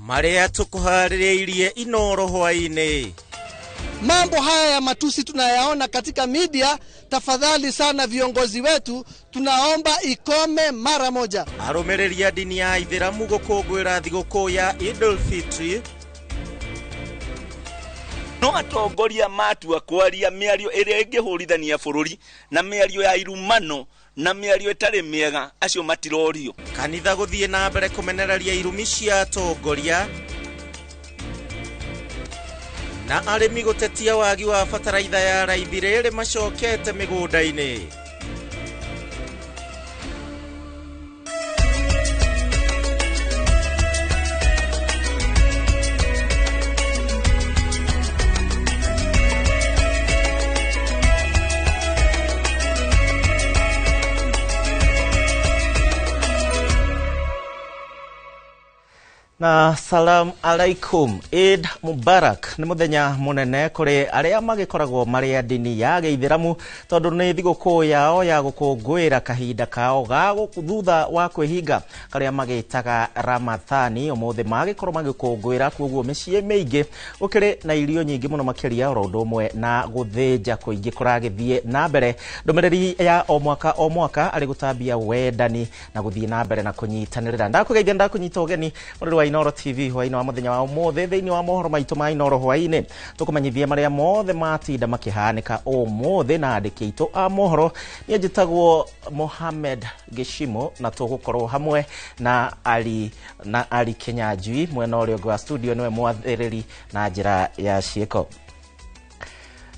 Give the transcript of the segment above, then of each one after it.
Marĩa tũkũharĩrĩirie Inooro hwaĩ-inĩ. Mambo haya ya matusi tunayaona katika media, tafadhali sana viongozi wetu, tunaomba ikome mara moja. Arũmĩrĩri a ndini ya Ithĩramu gũkũngũĩra thigũkũ ya Idul Fitri. No atongoria matua kwaria mĩario ĩrĩa ĩngĩhũrithania bũrũri na mĩario ya irumano na mĩario ĩtarĩ mĩega, acio matirorio. Kanitha gũthiĩ na mbere kũmenereria irumi cia atongoria. Na arĩmi gũtetia wagi wa bataraitha ya raithi rĩrĩ macokete mĩgũnda-inĩ. Na salam alaikum, Eid Mubarak. Nĩ mũthenya mũnene kũrĩ arĩa magĩkoragwo marĩ a ndini ya gĩithĩramu tondũ nĩ thigũkũ yao ya gũkũngũĩra kahinda kao ga thutha wa kwĩhinga karĩa magĩtaga Ramathani. Ũmũthĩ magĩkorwo magĩkũngũĩra, koguo mĩciĩ mĩingĩ gũkĩrĩ na irio nyingĩ mũno makĩria, oro ũndũ ũmwe na gũthĩnja kũingĩ kũragĩthiĩ na mbere. Ndũmĩrĩri ya o mwaka o mwaka arĩ gũtambia wendani na gũthiĩ na mbere na kũnyitanĩrĩra. Ndakũgeithia, ndakũnyita ũgeni mũrĩri wa Inooro TV hwaĩ-inĩ wa mũthenya wa ũmũthĩ. Thĩinĩ wa mohoro maitũ ma Inooro hwaĩ-inĩ tũkũmenyithia marĩa mothe matinda makĩhanĩka ũmũthĩ na andĩki aitũ a mohoro. Niĩ njĩtagwo Mohamed Gĩcimo na tũgũkorwo hamwe na Ali Kinyanjui mwena ũrĩa ũngĩ wa studio, nĩwe mwathĩrĩri na njĩra ya ciĩko.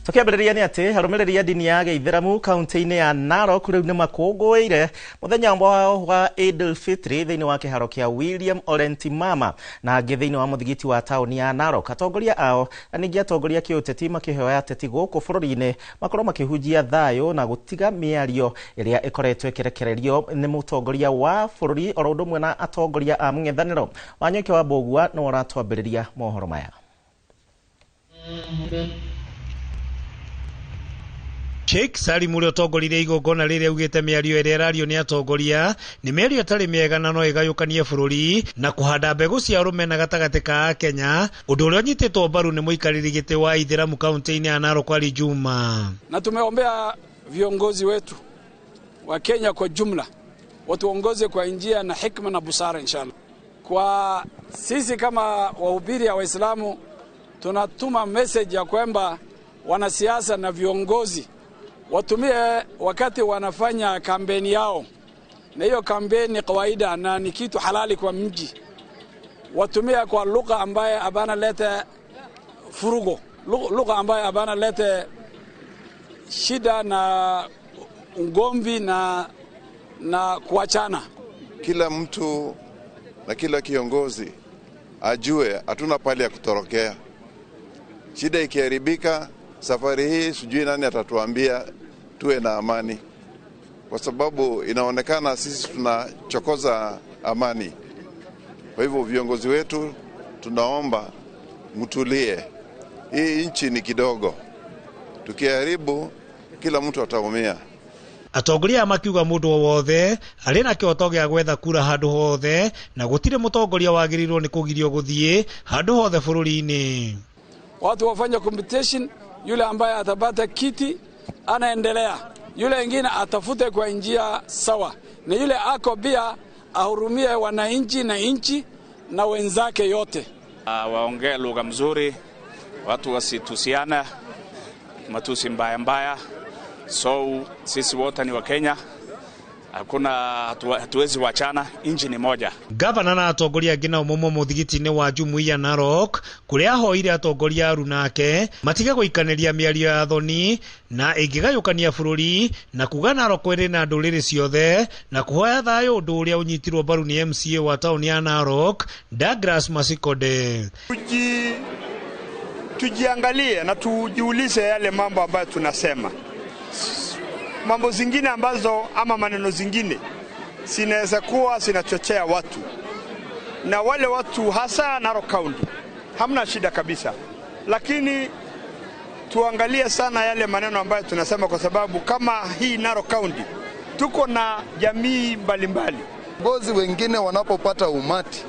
Tũkĩambĩrĩria nĩ atĩ arũmĩrĩri a ndini ya gĩithĩramu kaunti-inĩ ya Narok rĩu nĩ makũngũĩire mũthenya wao wa Idul Fitri thĩinĩ wa kĩharo kĩa William Olentimama na angĩ thĩinĩ wa mũthigiti wa taũni ya Narok. Atongoria ao na ningĩ atongoria kĩũteti makĩhoya ateti gũkũ bũrũri-inĩ makorwo makĩhunjia thayũ na gũtiga mĩario ĩrĩa ĩkoretwo ĩkĩrekererio nĩ mũtongoria wa bũrũri oro ũndũ ũmwe na atongoria a mũng'ethanĩro. Wanyoike wa Mbũgua nĩwe ũratwambĩrĩria mohoro maya. Sheikh Salim ũrĩa ũtongoririe igongona rĩrĩa augĩte mĩario ĩrĩa ĩrario nĩ atongoria nĩ mĩario ĩtarĩ mĩega na no ĩgayũkanie bũrũri na kũhanda mbegũ cia rũmena gatagatĩ ka Akenya, ũndũ ũrĩa ũnyitĩtwo mbaru nĩ mũikarĩri gĩtĩ wa Ithĩramu kaunti-inĩ ya Narok Ali Juma. Na tumeombea viongozi wetu wa Kenya kwa jumla watuongoze kwa njia na hikma na busara inshallah. Kwa sisi kama wahubiri wa Waislamu tunatuma message ya kwamba wanasiasa na viongozi watumie wakati wanafanya kampeni yao, na hiyo kampeni ni kawaida na ni kitu halali kwa mji, watumie kwa lugha ambaye abana lete furugo, lugha ambaye abana lete shida na ugomvi na kuachana. Kila mtu na kila kiongozi ajue hatuna pale ya kutorokea. Shida ikiharibika safari hii sijui nani atatuambia tuwe na amani, kwa sababu inaonekana sisi tunachokoza amani. Kwa hivyo viongozi wetu tunaomba mtulie. Hii nchi ni kidogo, tukiharibu kila mtu ataumia. Atongoria makiuga mũndũ o wothe arĩ na kĩhoto gĩa gwetha kura handũ hothe na gũtirĩ mũtongoria wagĩrĩirwo nĩ kũgirio gũthiĩ handũ hothe bũrũri-inĩ. Watu wafanye competition, yule ambaye atapata kiti anaendelea, yule wengine atafute kwa njia sawa, na yule ako pia ahurumie wananchi na nchi na wenzake yote. Waongee lugha mzuri, watu wasitusiana matusi mbaya mbaya. So sisi wote ni wa Kenya, hakuna hatuwezi wachana, nchi ni moja. Gavana na atongoria angĩ nao mauma mũthigiti-inĩ wa Jumuiya Narok kũrĩa ahoire atongoria arunake matige gũikanĩria mĩario ya thoni na ĩngĩgayũkania bũrũri na kuga Narok ĩrĩ na ndũrĩrĩ ciothe na kũhoya thayũ, ũndũ ũrĩa ũnyitirwo mbaru nĩ MCA wa taũni ya Narok Douglas Masikode. Tujiangalie na tujiulize yale mambo ambayo tunasema. Mambo zingine ambazo ama maneno zingine zinaweza kuwa zinachochea watu, na wale watu hasa Narok County hamna shida kabisa, lakini tuangalie sana yale maneno ambayo tunasema, kwa sababu kama hii Narok County tuko na jamii mbalimbali. Viongozi wengine wanapopata umati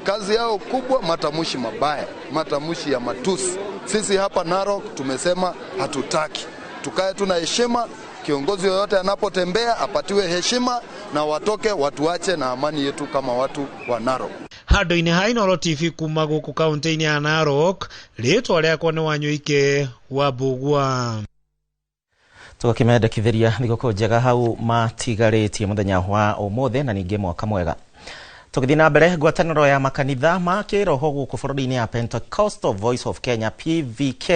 Kazi yao kubwa matamshi mabaya, matamshi ya matusi. Sisi hapa Narok tumesema hatutaki. Tukae tuna heshima, kiongozi yoyote anapotembea apatiwe heshima na watoke watuache na amani yetu kama watu wa Narok. Handũ-inĩ ha Inooro TV kuma gũkũ kaunti-inĩ ya Narok, rĩtwa rĩakwa nĩ Wanyũike wa Mbũgua. Tũgakĩmendekithĩria thigũkũ njega hau matigarĩtie mũthenya wa ũmũthĩ na ningĩ mwaka mwega. Tũgĩthiĩ na mbere, ngwatanĩro ya makanitha ma kĩroho gũkũ bũrũri-inĩ ya Pentecostal Voice of Kenya PVK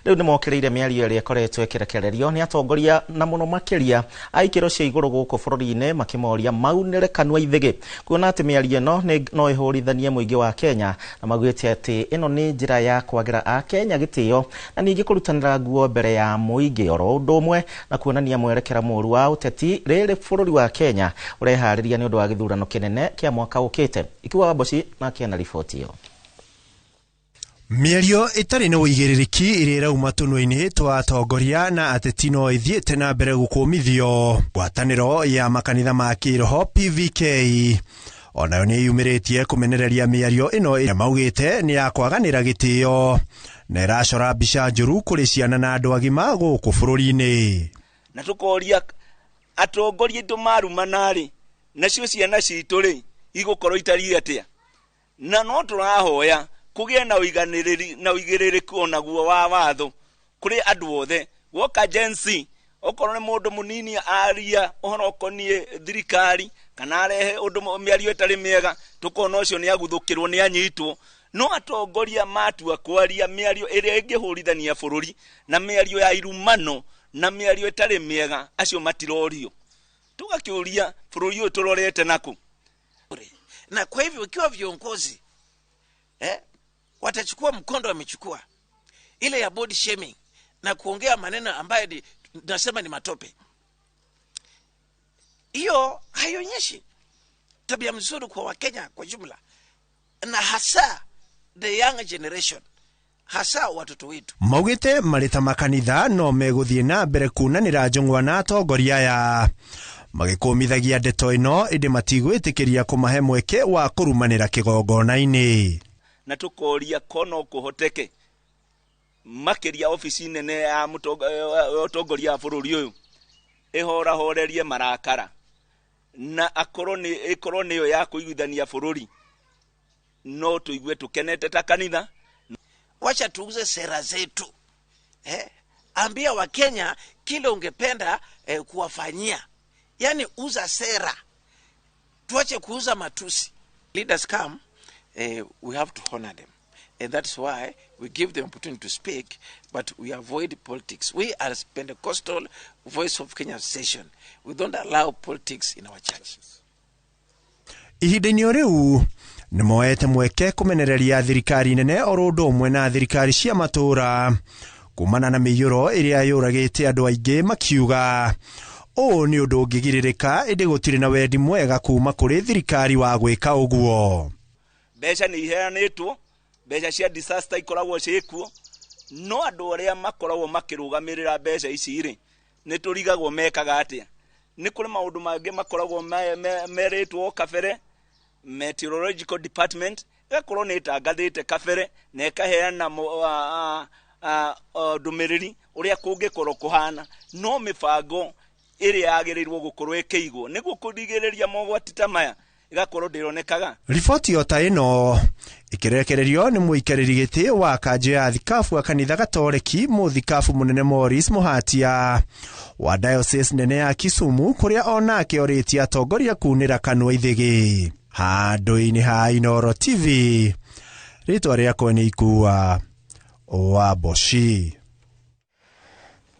rĩu nĩ mokĩrĩire mĩario ĩrĩa ĩkoretwo ĩkĩrekererio nĩ atongoria na mũno makĩria a ikĩro cia igũrũ gũkũ bũrũri-inĩ, makĩmoria maunĩre kanua ithĩgĩ kuona atĩ mĩario ĩno no ĩhũrithanie mũingĩ wa Kenya, na maugĩte atĩ ĩno nĩ njĩra ya kwagĩra Akenya gĩtĩo na ningĩ kũrutanĩra nguo mbere ya mũingĩ, oro ũndũ ũmwe na kuonania mwerekera mũũru wa ũteti rĩrĩ bũrũri wa Kenya ũreharĩria nĩ ũndũ wa gĩthurano kĩnene kĩa mwaka ũkĩte. Ikiwa Waboci nake na riboti ĩyo. Mĩario ĩtarĩ na ũigĩrĩrĩki ĩrĩa ĩrauma tũnua-inĩ twa atongoria na ateti no ĩthiĩte na mbere gũkũmithio. Ngwatanĩro ya makanitha ma kĩroho PVK onayo nĩ yumĩrĩtie kũmenereria mĩario ĩno ĩrĩa maugĩte nĩ ya kwaganĩra gĩtĩo na ĩracora mbica njũru kũrĩ ciana na andũ agima gũkũ bũrũri-inĩ. Na tũkoria atongoria aitũ marumana-rĩ, nacio ciana citũ-rĩ igũkorwo itariĩ atĩa? Na no tũrahoya kũgĩe na ũiganĩrĩri na ũigĩrĩrĩku onaguo wa watho kũrĩ andũ othe. Gwoka Gen Z, okorwo nĩ mũndũ mũnini aria ũhoro ũkoniĩ thirikari kana arehe ũndũ mĩario ĩtarĩ mĩega, tũkona ũcio nĩ aguthũkĩrwo nĩ anyitwo. No atongoria matua kwaria mĩario ĩrĩa ĩngĩhũrithania bũrũri na mĩario ya irumano na mĩario ĩtarĩ mĩega, acio matirorio. Tũgakĩũria bũrũri ũyũ tũrorete nakũ? Na kwa hivyo ikiwa viongozi watachukua mkondo wamechukua ile ya body shaming na kuongea maneno ambayo nasema ni matope, hiyo haionyeshi tabia mzuri kwa Wakenya kwa jumla, na hasa the young generation, hasa watoto wetu. Maugĩte marĩ ta makanitha no megũthiĩ na mbere kunanĩra njũng'wa na atongoria aya magĩkũmithagia ndeto ĩno, ĩndĩ matigwĩtĩkĩria kũmahe mweke wa kũrumanĩra kĩgongona-inĩ. Na tũkoria ko no kũhoteke makĩria obici nene ya ũtongoria wa bũrũri ũyũ ĩhorahorerie marakara na akorwo nĩ ĩkorwo nĩyo ya kũiguithania bũrũri, no tũigue tũkenete ta kanitha. Wacha tuuze sera zetu. Ambia Wakenya kile ungependa kuwafanyia. Yani uza sera. Tuache kuuza matusi. Leaders come, we have to honor them. And that's why we give them opportunity to speak, but we avoid politics. We are Pentecostal Voice of Kenya station. We don't allow politics in our church. Ihinda-inĩ o rĩu nĩ moete mweke kũmenereria thirikari nene oro ũndũ ũmwe na thirikari cia matũũra kumana na mĩiyũro ĩrĩa yũragĩte andũ aingĩ, makiuga ũũ nĩ ũndũ ũngĩgirĩrĩka, ĩndĩ gũtirĩ na wendi mwega kuma kũrĩ thirikari wa gwĩka ũguo. Mbeca nĩ iheanĩtwo, mbeca cia disaster ikoragwo ciĩkuo, no andũ arĩa makoragwo makĩrũgamĩrĩra mbeca ici rĩ, nĩ tũrigagwo mekaga atĩa. Nĩ kũrĩ maũndũ mangĩ makoragwo merĩtwo kabere, meteorological department ĩgakorwo nĩ ĩtangathĩte kabere na ĩkaheana ndũmĩrĩri ũrĩa kũngĩkorwo kũhana, no mĩbango ĩrĩa yagĩrĩirwo gũkorwo ĩkĩigwo nĩguo kũrigĩrĩria mogwati ta maya ĩgakorwo ndĩronekaga. Riboti o ta ĩno ĩkĩrekererio nĩ mũikarĩri gĩtĩ wa kanjũ ya thikabu wa kanitha Gatoreki mũthikabu mũnene Maurice Muhatia wa diocese nene ya Kisumu, kũrĩa onake orĩtie atongoria kunĩra kanua ithĩgĩ. Handũ-inĩ ha Inooro TV, rĩtwa rĩakwa nĩ Ikua wa Boshi.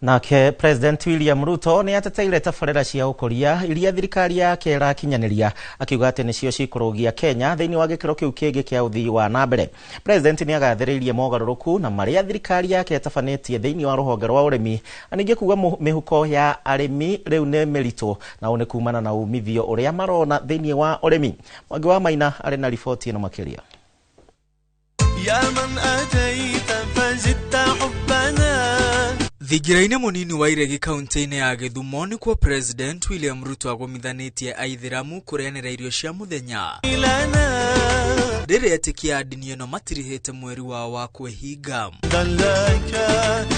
Nake President William Ruto nĩ ateteire tabarĩra cia ũkũria iria thirikari yake ĩrakinyanĩria, akiuga atĩ nĩcio cikũrũgia Kenya thĩinĩ wa gĩkĩro kĩu kĩngĩ kĩa ũthii wa na mbere. President nĩ agathĩrĩirie mogarũrũku na marĩa thirikari yake ĩtabanĩtie thĩinĩ wa rũhonge rwa ũrĩmi, na ningĩ kuga mĩhuko ya arĩmi rĩu nĩ mĩritũ, na ũũ nĩ kumana na umithio ũrĩa marona thĩinĩ wa ũrĩmi. Mwangi wa Maina arĩ na riboti ĩno makĩria. Thingira-inĩ mũnini wa Iregi kaunti-inĩ ya Gĩthumo nĩkuo President William Ruto agomithanĩtie aithĩramu kũrĩanĩra irio cia mũthenya. Rĩrĩa etĩkia a ndini ĩno matirihĩte mweri wao wa kwĩhinga.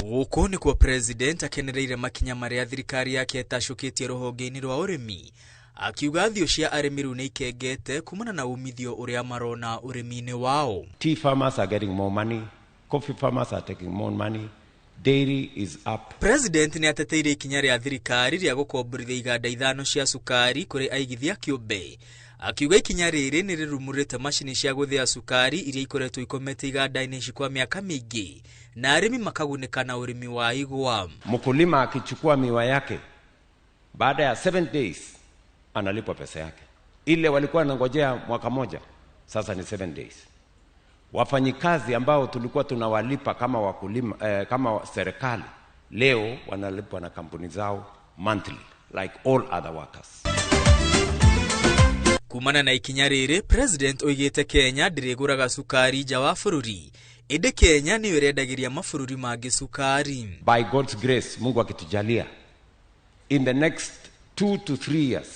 Gũkũ nĩkuo president akenereire makinya marĩa thirikari yake ĩtacũkĩtie rũhonge-inĩ rwa ũrĩmi, akiuga thiũ cia arĩmi rĩu nĩ ikengete kumana na umithio ũrĩa marona ũrĩmi-inĩ wao. Tea farmers are getting more money, coffee farmers are taking more money, dairy is up. President nĩ ateteire ikinya rĩa thirikari rĩa gũkomborithia iganda 5 cia cukari kũrĩ aigithia kĩũmbe, akiuga ikinya rĩrĩ nĩ rĩrumũrĩte macini cia gũthĩa cukari iria ikoretwo ikomete iganda-inĩ ici kwa mĩaka mĩingĩ na arĩmi makagunĩka na ũrĩmi wa igwa. Mkulima akichukua miwa yake baada ya 7 days analipwa pesa yake. Ile walikuwa wanangojea mwaka moja, sasa ni 7 days. Wafanyikazi ambao tulikuwa tunawalipa kama wakulima, kama serikali, leo wanalipwa na kampuni zao monthly like all other workers. Kumana na ikinya rĩrĩ, president oigĩte Kenya ndĩrĩgũraga cukari nja wa bũrũri, ĩndĩ Kenya nĩyo ĩrendagĩria mabũrũri mangĩ cukari. By God's grace, Mungu akitujalia, in the next 2 to 3 years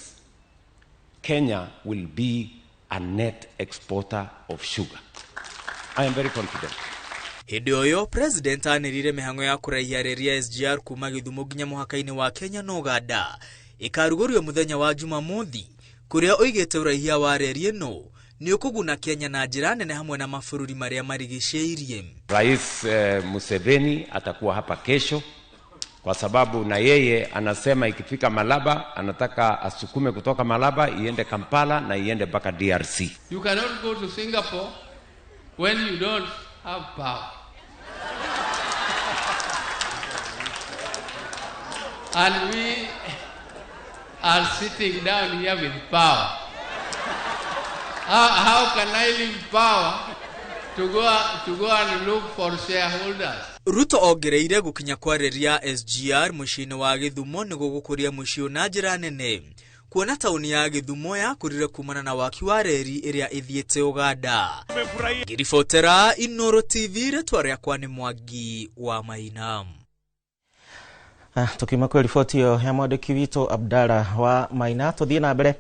Kenya will be a net exporter of sugar. I am very confident. Hĩndĩ ũyo president anĩrĩire mĩhang'o ya kũraihia reri ya SGR kuma Gĩthumo nginya mũhaka-inĩ wa Kenya na Uganda ĩkarugũrio mũthenya wa Jumamothi, kũrĩa oigĩte ũraihia wa reri ĩno nĩ ũkũguna Kenya na njĩra nene hamwe na mabũrũri marĩa marigicĩirie. Rais Museveni atakuwa hapa kesho kwa sababu na yeye anasema ikifika Malaba anataka asukume kutoka Malaba iende Kampala na iende mpaka DRC. You cannot go to Singapore when you don't have power. And we are sitting down here with power. How can I leave power to go and look for shareholders? Ruto ongereire gũkinya kwa reri ya SGR mũciĩ-inĩ wa Gĩthumo nĩguo gũkũria mũciĩ na njĩra nene, kuona taũni ya Gĩthumo yakũrire kumana na waki wa reri ĩrĩa ĩthiĩte Uganda. Ngĩribotera Inooro TV, rĩtwa rĩakwa nĩ Mwangi wa Maina. Tukiuma kwĩ riboti ĩyo ya mwandĩki witũ Abdalla wa Maina, tũthiĩ na mbere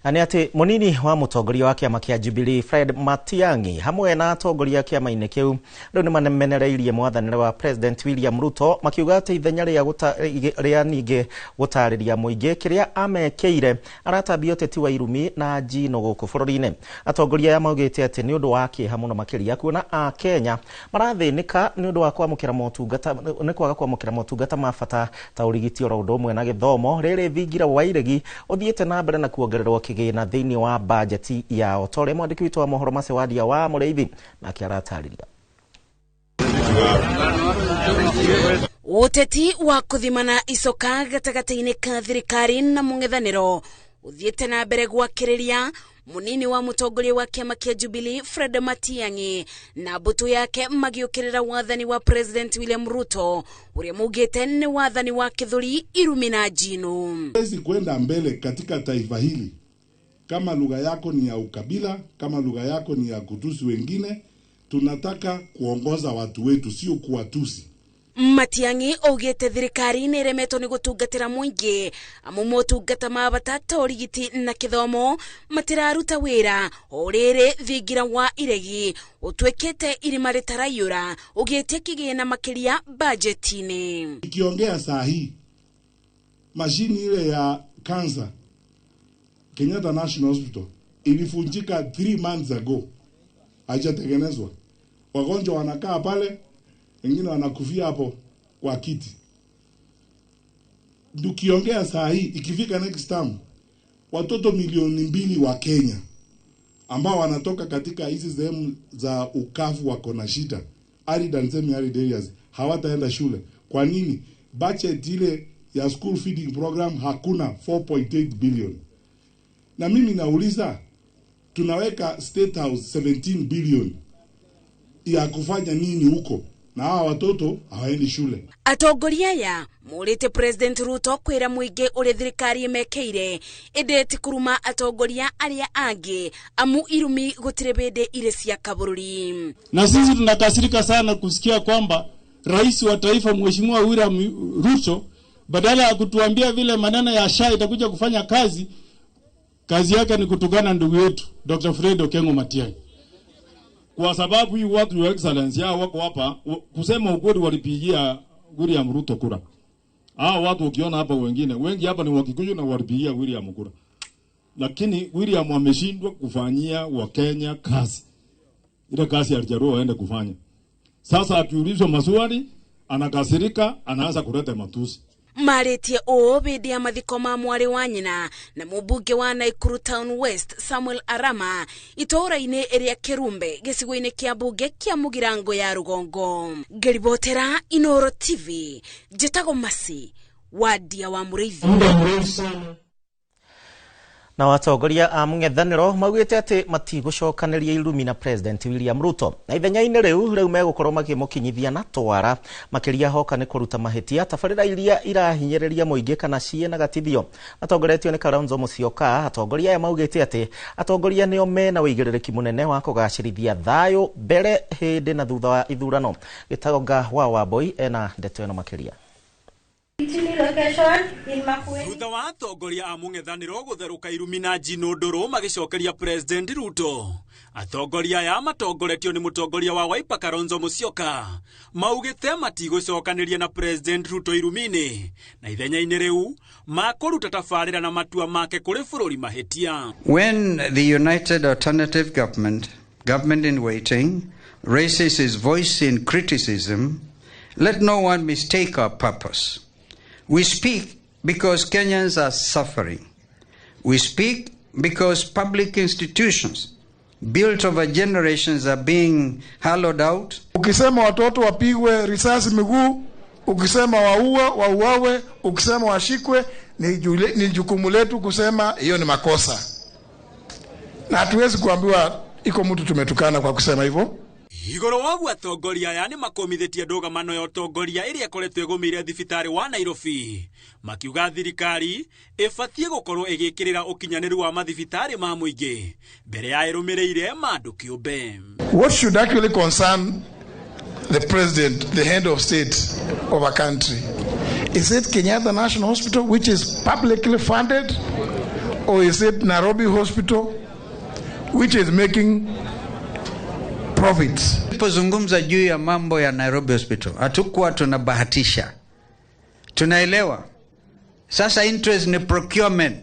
nĩ atĩ mũnini wa mũtongoria wa kĩama kĩa Jubilee Fred Matiang'i hamwe na atongoria kĩama-inĩ kĩu rĩu nĩ mamenereirie mwathanĩre wa President William Ruto, makiuga atĩ ithenya rĩa ningĩ gũtarĩria mũingĩ kĩrĩa amekĩire aratambia ũteti wa irumi na njino gũkũ bũrũri-inĩ. Atongoria aya maugĩte atĩ nĩ ũndũ wa kĩeha mũno makĩria kuona Akenya marathĩnĩka nĩ ũndũ wa kwamũkĩra motungata, nĩ kwaga kwamũkĩra motungata ma bata ta ũrigiti oro ũndũ ũmwe na gĩthomo. Rĩrĩ thingira wa iregi ũthiĩte na mbere na kuongererwo kĩgĩna thĩinĩ wa bajeti yao, ta ũrĩa mwandĩki witũ wa mohoro Macewadia wa Mũrĩithi nake aratarĩria. Ũteti wa kũthimana icoka gatagatĩ-inĩ ka thirikari na mũng'ethanĩro ũthiĩte na mbere gwakĩrĩria munini wa mũtongoria wa kĩama kĩa Jubilee Fred Matiang'i na mbũtũ yake magĩũkĩrĩra wathani wa President William Ruto ũrĩa maugĩte nĩ wathani wa kĩthũri, irumi na njino. Huwezi kwenda mbele katika taifa hili kama lugha yako ni ya ukabila, kama lugha yako ni ya kutusi wengine. Tunataka kuongoza watu wetu, sio kuwatusi. Matiang'i augĩte thirikari nĩ ĩremetwo nĩ gũtungatĩra mũingĩ, amu motungata ma bata ta ũrigiti na kĩthomo matiraruta wĩra. O rĩrĩ thingira wa iregi ũtuĩkĩte irima rĩtaraiyũra, ũgĩtie kĩgĩna makĩria bajeti-inĩ. Ikiongea saa hii mashini ile ya cancer Kenyatta National Hospital ilivunjika 3 months ago, haijatengenezwa. Wagonjwa wanakaa pale, wengine wanakufia hapo kwa kiti. Tukiongea saa hii, ikifika next term, watoto 2 milioni wa Kenya ambao wanatoka katika hizi sehemu za ukavu wako na shida, arid and semi arid areas, hawataenda shule. Kwa nini? Budget ile ya school feeding program hakuna 4.8 billion. Na mimi nauliza, tunaweka State House 17 billion ya kufanya nini huko? Na hawa watoto hawaendi shule. Atongoria aya mũrĩte President Ruto kwĩra mũingĩ ũrĩa thirikari ĩmekĩire, ĩndĩ ti kũruma atongoria arĩa angĩ, amu irumi gũtirĩ hĩndĩ irĩ cia kabũrũri. Na sisi tunakasirika sana kusikia kwamba rais wa taifa Mheshimiwa William Ruto badala ya kutuambia vile maneno ya SHA itakuja kufanya kazi, kazi yake ni kutukana ndugu yetu Dr. Fred Okengo Matiang'i. Kwa sababu hii watu, Your Excellency, hao wako hapa, kusema ukweli walipigia William Ruto kura. Hao watu ukiona hapa wengine, wengi hapa ni Wakikuyu na walipigia William kura. Lakini William ameshindwa kufanyia Wakenya kazi. Ile kazi alijarua aende kufanya. Sasa akiulizwa maswali, anakasirika, anaanza kuleta matusi. Marĩtie ũũ hĩndĩ ya mathiko ma mwarĩ wa nyina na mũmbunge wa Nakuru Town West Samuel Arama itũũra-inĩ rĩa Kĩrumbe gĩcigo-inĩ kĩa mbunge kĩa Mũgirango ya Rũgongo. Ngĩribotera Inooro TV, njĩtagwo Masi Wadia wa Mũrĩithi. Muda mrefu sana. Na atongoria a mũng'ethanĩro maugĩte atĩ matigũcokanĩria irumi na President William Ruto na ithenya-inĩ rĩu megũkorwo makĩmũkinyithia na twara makĩria hoka nĩ kũruta mahĩtia tabarĩra iria irahinyĩrĩria mũingĩ kana ciĩ na gatithio. Matongoretio nĩ Kalonzo Musyoka, atongoria aya maugĩte atĩ atongoria nĩo mena ũigĩrĩrĩki mũnene wa kũgacĩrithia thayũ mbere, hĩndĩ na thutha wa ithurano. Gĩtonga wa Wambui ena ndeto ĩno makĩria. Thutha wa atongoria a mũng'ethanĩro gũtherũka irumi na njino ndũrũ magĩcokeria President Ruto, atongoria aya matongoretio nĩ mũtongoria wa Wiper Kalonzo Musyoka maugĩte matigũcokanĩria na President Ruto irumi-inĩ na ithenya-inĩ rĩu makũruta tabarĩra na matua make kũrĩ bũrũri mahĩtia. When the United Alternative Government, government in waiting, raises its voice in criticism, let no one mistake our purpose. We speak because Kenyans are suffering. We speak because public institutions built over generations are being hollowed out. Ukisema watoto wapigwe risasi miguu, ukisema waue, wauawe, ukisema washikwe, ni jukumu letu kusema hiyo ni makosa. Na hatuwezi kuambiwa iko mtu tumetukana kwa kusema hivyo. Igũrũ wa ũguo atongoria aya nĩ makũmithĩtie ndũgamano ya ũtongoria ĩrĩa ĩkoretwo ĩgũmĩire thibitarĩ wa Nairobi, makiuga thirikari ĩbatiĩ gũkorwo ĩgĩkĩrĩra ũkinyanĩru wa mathibitarĩ ma mũingĩ mbere ya ĩrũmĩrĩire ma andũ kĩũmbe. What should actually concern the president, the head of state of a country, is it Kenyatta National Hospital, which is publicly funded, or is it Nairobi Hospital, which is making profits? Tulipozungumza juu ya mambo ya Nairobi Hospital, hatukuwa tunabahatisha. Tunaelewa. Sasa interest ni procurement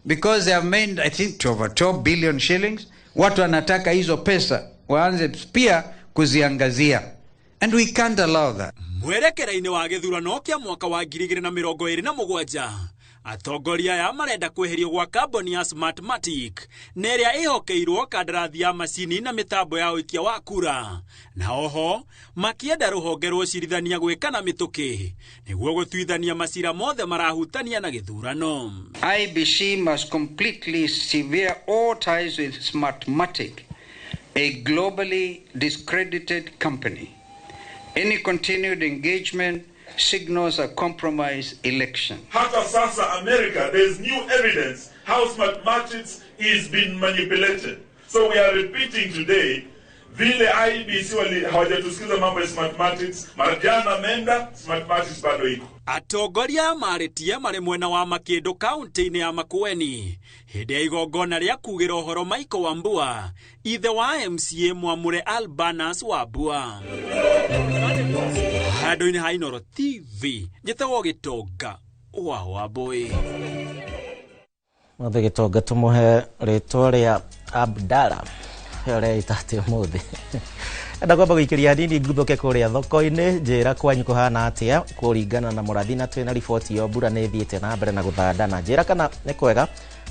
because they have made, I think, over 12 billion shillings. Watu wanataka hizo pesa waanze pia kuziangazia. And we can't allow that. Mwerekera-inĩ wa gĩthurano kĩa mwaka wa 2027 atongoria aya marenda kweherio gwa kambuni ya Smartmatic na ĩrĩa ĩhokeirwo kandarathi ya macini na mĩtambo ya ũikia wa kura, na oho makĩenda rũhonge rwa ũcirithania gwĩka na mĩtũkĩ nĩguo gũtuithania macira mothe marahutania na gĩthurano. IEBC must completely sever all ties with Smartmatic, a globally discredited company. Any continued engagement signals a compromised election. Hata sasa America, there is new evidence how Smartmatic is being manipulated. So we are repeating today, vile IEBC hawajatusikiza mambo ya Smartmatic, mara jana ameenda, Smartmatic bado iko. Atongoria marĩtie marĩ mwena wa Makĩndũ kaunti-inĩ ya Makueni hĩndĩ ya igongona rĩa kugĩra ũhoro Michael Wambua, ithe wa MCA Mwamure Albanas Wambua. Handũ-inĩ ha Inooro TV, njĩtagwo Gĩtonga wa Wambui. Mũthĩ Gĩtonga tũmũhe rĩtwa rĩa Abdalla ũrĩa ĩtate ũmũthĩ. Enda kwamba gũikĩria hanini nguthũke kũrĩa thoko-inĩ, njĩra kwanyu kũhana atĩa kũringana na mũrathi, na twĩna riboti ya mbura nĩ ĩthiĩte na mbere na gũthandana. Njĩra kana nĩ kwega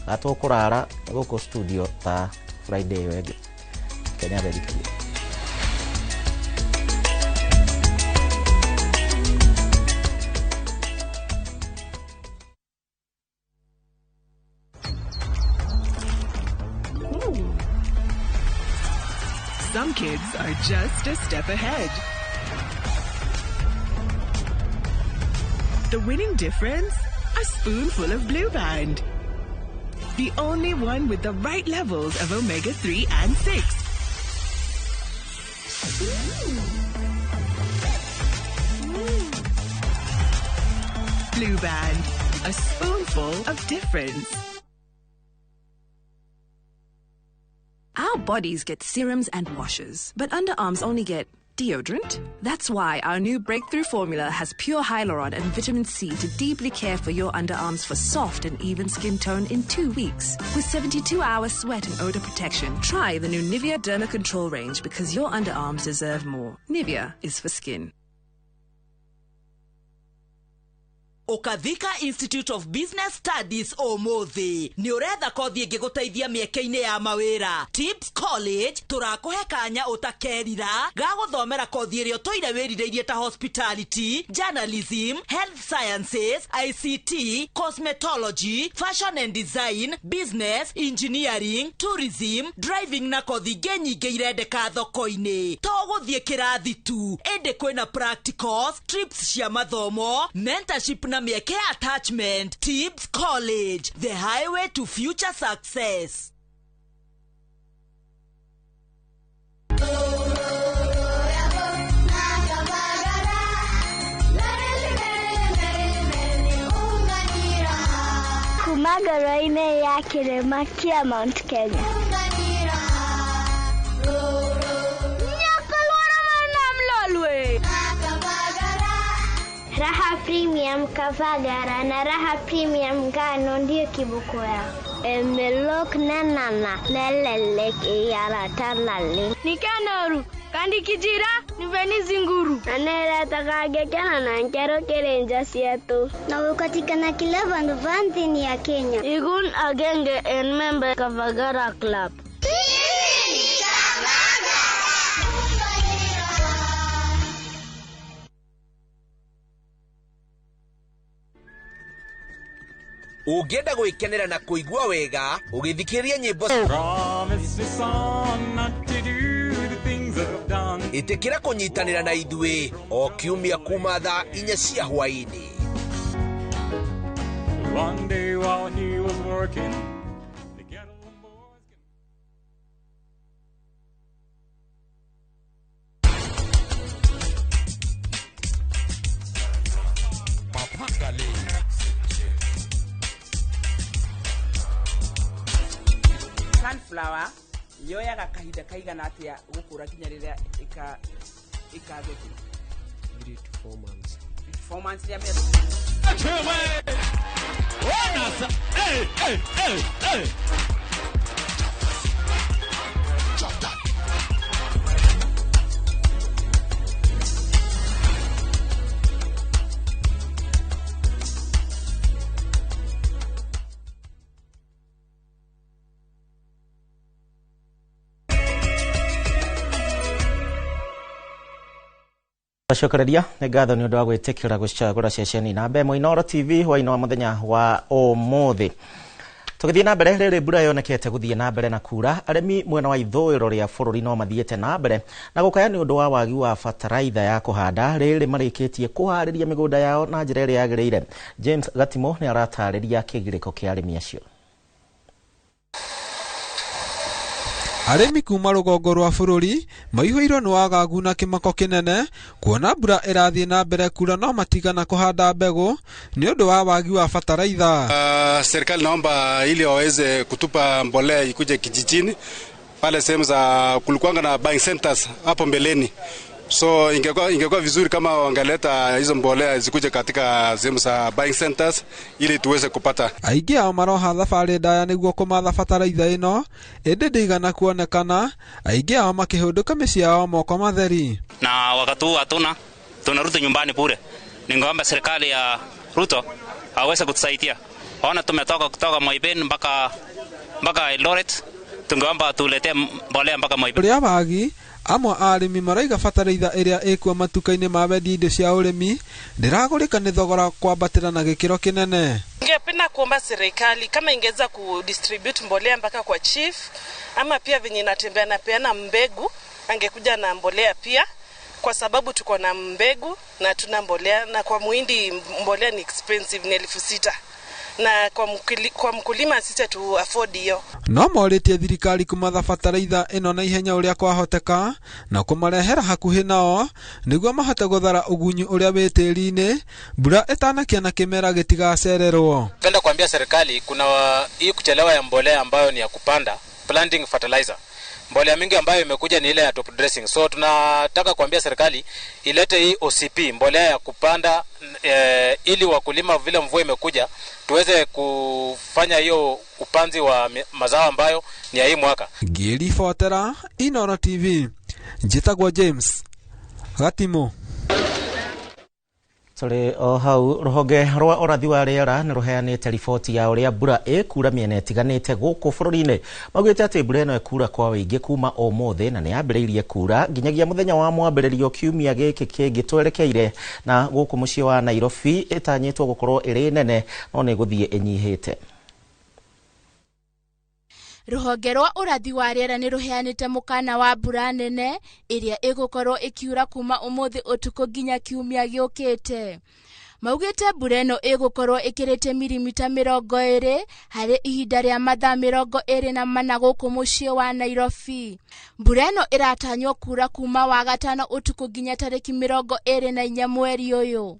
gatũkũrara gũkũ studio ta Friday ĩyo ĩngĩ. Kenya berikĩria. Some kids are just a step ahead. The winning difference? A spoonful of Blue Band. The only one with the right levels of omega-3 and 6. Blue Band, a spoonful of difference. Our bodies get serums and washes, but underarms only get deodorant? That's why our new breakthrough formula has pure hyaluron and vitamin C to deeply care for your underarms for soft and even skin tone in 2 weeks. With 72-hour sweat and odor protection, try the new Nivea Derma Control range because your underarms deserve more. Nivea is for skin. Ũkathika Institute of Business Studies ũmũthĩ nĩ ũretha kothi ĩngĩgũteithia mĩeke-inĩ ya mawĩra. Tips College tũrakũhe kanya ũtakerira ga gũthomera kothi ĩrĩa ũtũire wĩrirĩirie ta hospitality, journalism, health sciences, ICT, cosmetology, fashion and design, business, engineering, tourism, driving na kothi ingĩ nyingĩ irendeka thoko-inĩ. To gũthiĩ kĩrathi tu, ĩndĩ kwĩna practicals, trips cia mathomo, mentorship na mĩeke ya attachment. Tips College, the highway to future success. Kuma ngoro-inĩ ya kĩrĩma kĩa Mount Kenya. Raha Premium Kavagara na Raha Premium ngano ndio kiboko yao. Emelok nanana lelelek iyaratanale. Nikanoru kandi kijira niveni zinguru. Anera takagekana na nkero kerenja sietu. Na ukatikana kila vandu vanthini ya Kenya. Igun agenge en member Kavagara Club. Ũngĩenda gwĩkenera na kũigua wega ũgĩthikĩrĩria nyĩmbo ĩtĩkĩra kũnyitanĩra na ithuĩ o kiumia kuma thaa 4 cia hwaĩ-inĩ. One day while he was working, the kettle boys. Sunflower yoyaga kahinda kaigana atia gukura nginya riria ikagethwo? 3 to 4 months. 3 to 4 months ya mero. Hey, hey, hey, hey. Acokereria nĩ ngatho nĩ ũndũ wa gwĩtĩkĩra gũcagũra ceceni namba ĩmwe Inooro TV hwaĩ-inĩ wa mũthenya wa ũmũthĩ. Tũgĩthiĩ na mbere, rĩrĩ mbura yonekete gũthiĩ na mbere na kura, arĩmi mwena wa ithũĩro rĩa bũrũri no mathiĩte na mbere na gũkaya nĩ ũndũ wa wagi wa bataraitha ya kũhanda rĩrĩ marĩkĩtie kũharĩria mĩgũnda yao na njĩra ĩrĩa yagĩrĩire. James Gatimo nĩ aratarĩria kĩgirĩko kĩa arĩmi acio. Arĩmi kuma rũgongo rwa bũrũri maihũirwo nĩ wagagu na kĩmako kĩnene kuona mbura ĩrathiĩ na mbere kura no matigana kũhanda mbegũ nĩ ũndũ wa wagi wa bataraitha. Serikali naomba ili waweze kutupa mbolea ikuje kijijini pale sehemu za kulikuanga na buying centers hapo mbeleni. So ingekuwa vizuri kama wangeleta hizo mbolea zikuje katika sehemu za buying centers ili tuweze kupata. Aingĩ ao maroha thabarĩ ndaya nĩguo kũmatha bataraitha ĩno ĩndĩ ndĩigana kuonekana, aingĩ ao makĩhũndũka mĩciĩ yao moko matheri. Na wakati huu hatuna, tunarudi nyumbani bure. Ningeomba serikali ya Ruto aweze kutusaidia. Ona tumetoka kutoka Moiben mpaka Eldoret, tungeomba tuletee mbolea mpaka Moiben. Ũrĩa wagi amwe a arĩmi maraiga bataraitha ĩrĩa ĩkuo matuka-inĩ ma wendia indo cia ũrĩmi ndĩragũrĩka nĩ thogora kwambatĩra na gĩkĩro kĩnene. Ningependa kuomba serikali kama ingeweza kudistribute mbolea mpaka kwa chief, ama pia venye inatembea na peana mbegu, angekuja na mbolea pia, kwa sababu tuko na mbegu na tuna mbolea, na kwa muhindi mbolea ni expensive, ni 6,000. Na kwa mkulima sisi tu afford hiyo. No morĩtie thirikari kumatha bataraitha ĩno na ihenya ũrĩa kwahoteka na kũmarehera hakuhĩ nao nĩguo mahote gũthara ũgunyu ũrĩa wĩ tĩri-inĩ mbura ĩtanakia na kĩmera gĩtigacererwo. Napenda kuambia serikali kuna hii kuchelewa ya mbolea ambayo ni ya kupanda, planting fertilizer. Mbolea mingi ambayo imekuja ni ile ya top dressing. So tunataka kuambia serikali ilete hii OCP, mbolea ya kupanda ili wakulima vile mvua imekuja tuweze kufanya hiyo upanzi wa mazao ambayo ni ya hii mwaka. Ngĩribotera Inooro TV, njĩtagwo James Gatimo. Tũrĩ o hau, rũhonge rwa ũrathi wa rĩera nĩ rũheanĩte riboti ya ũrĩa mbura ĩkura mĩena ĩtiganĩte gũkũ bũrũri-inĩ. Maugĩte atĩ mbura ĩno ĩkura kwa ũingĩ kuma ũmũthĩ na nĩ yambĩrĩirie kura nginyagia mũthenya wa mwambĩrĩrio kiumia gĩkĩ kĩngĩ twerekeire, na gũkũ mũciĩ wa Nairobi ĩtanyĩtwo gũkorwo ĩrĩ nene no nĩ ĩgũthiĩ ĩnyihĩte. Rũhonge rwa ũrathi wa rĩera nĩ rũheanĩte mũkana wa mbura nene ĩrĩa ĩgũkorwo ĩkiura kuma ũmũthĩ ũtukũ nginya kiumia gĩũkĩte. Maugĩte mbura ĩno ĩgũkorwo ĩkĩrĩte mirimita 20 harĩ ihinda rĩa mathaa 24 gũkũ mũciĩ wa Nairobi. Mbura ĩno ĩratanywo kura kuma wagatano ũtukũ nginya tarĩki 24 mweri ũyũ.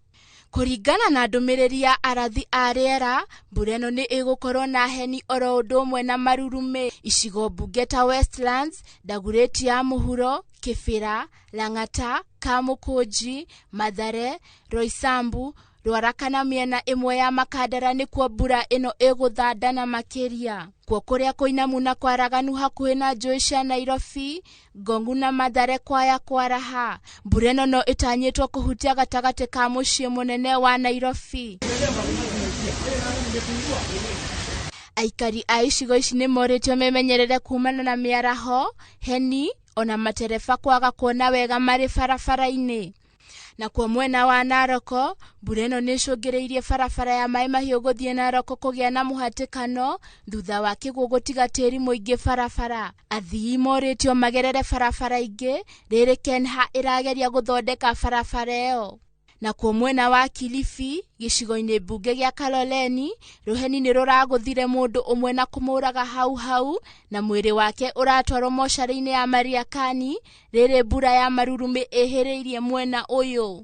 Kũringana na ndũmĩrĩri ya arathi a rĩera, mbura ĩno nĩ ĩgũkorwo na heni oro ũndũ ũmwe na marurumĩ icigo mbunge ta Westlands, Dagoretti ya Mũhuro, Kĩbĩra, Lang'ata, Kamũkũnji, Mathare, Roysambu, Ruaraka na mĩena ĩmwe ya Makandara nĩkuo mbura ĩno ĩgũthandana makĩria. Kuo kũrĩa kũinamu na kwaraganu hakuhĩ na njũĩ cia Nairobi, Ngongu na Mathare kwaya kwaraha. Mbura ĩno no ĩtanyĩtwo kũhutia gatagatĩ ka mũciĩ mũnene wa Nairobi. Aikari a icigo ici nĩ morĩtio memenyerere kumana na mĩaraho, heni ona matereba kwaga kuona wega marĩ barabara-inĩ. Na kuo mwena wa Naroko, mbura ĩno nĩ ĩcũngĩrĩirie barabara ya Maĩ Mahiũ gũthiĩ Naroko kũgĩa na mũhatĩkano thutha wa kĩguũ gũtiga tĩri mũingĩ barabara. Athii morĩtio magerere barabara ingĩ rĩrĩ Kenha ĩrageria gũthondeka barabara ĩyo. Na kuo mwena wa Kilifi, gĩcigo-inĩ mbunge gĩa Kaloleni, rũheni nĩ rũragũthire mũndũ ũmwe na kũmũraga hau hau na mwĩrĩ wake ũratwarwo mocarĩ-inĩ ya Mariakani rĩrĩ mbura ya marurumĩ ĩhĩrĩirie mwena ũyũ.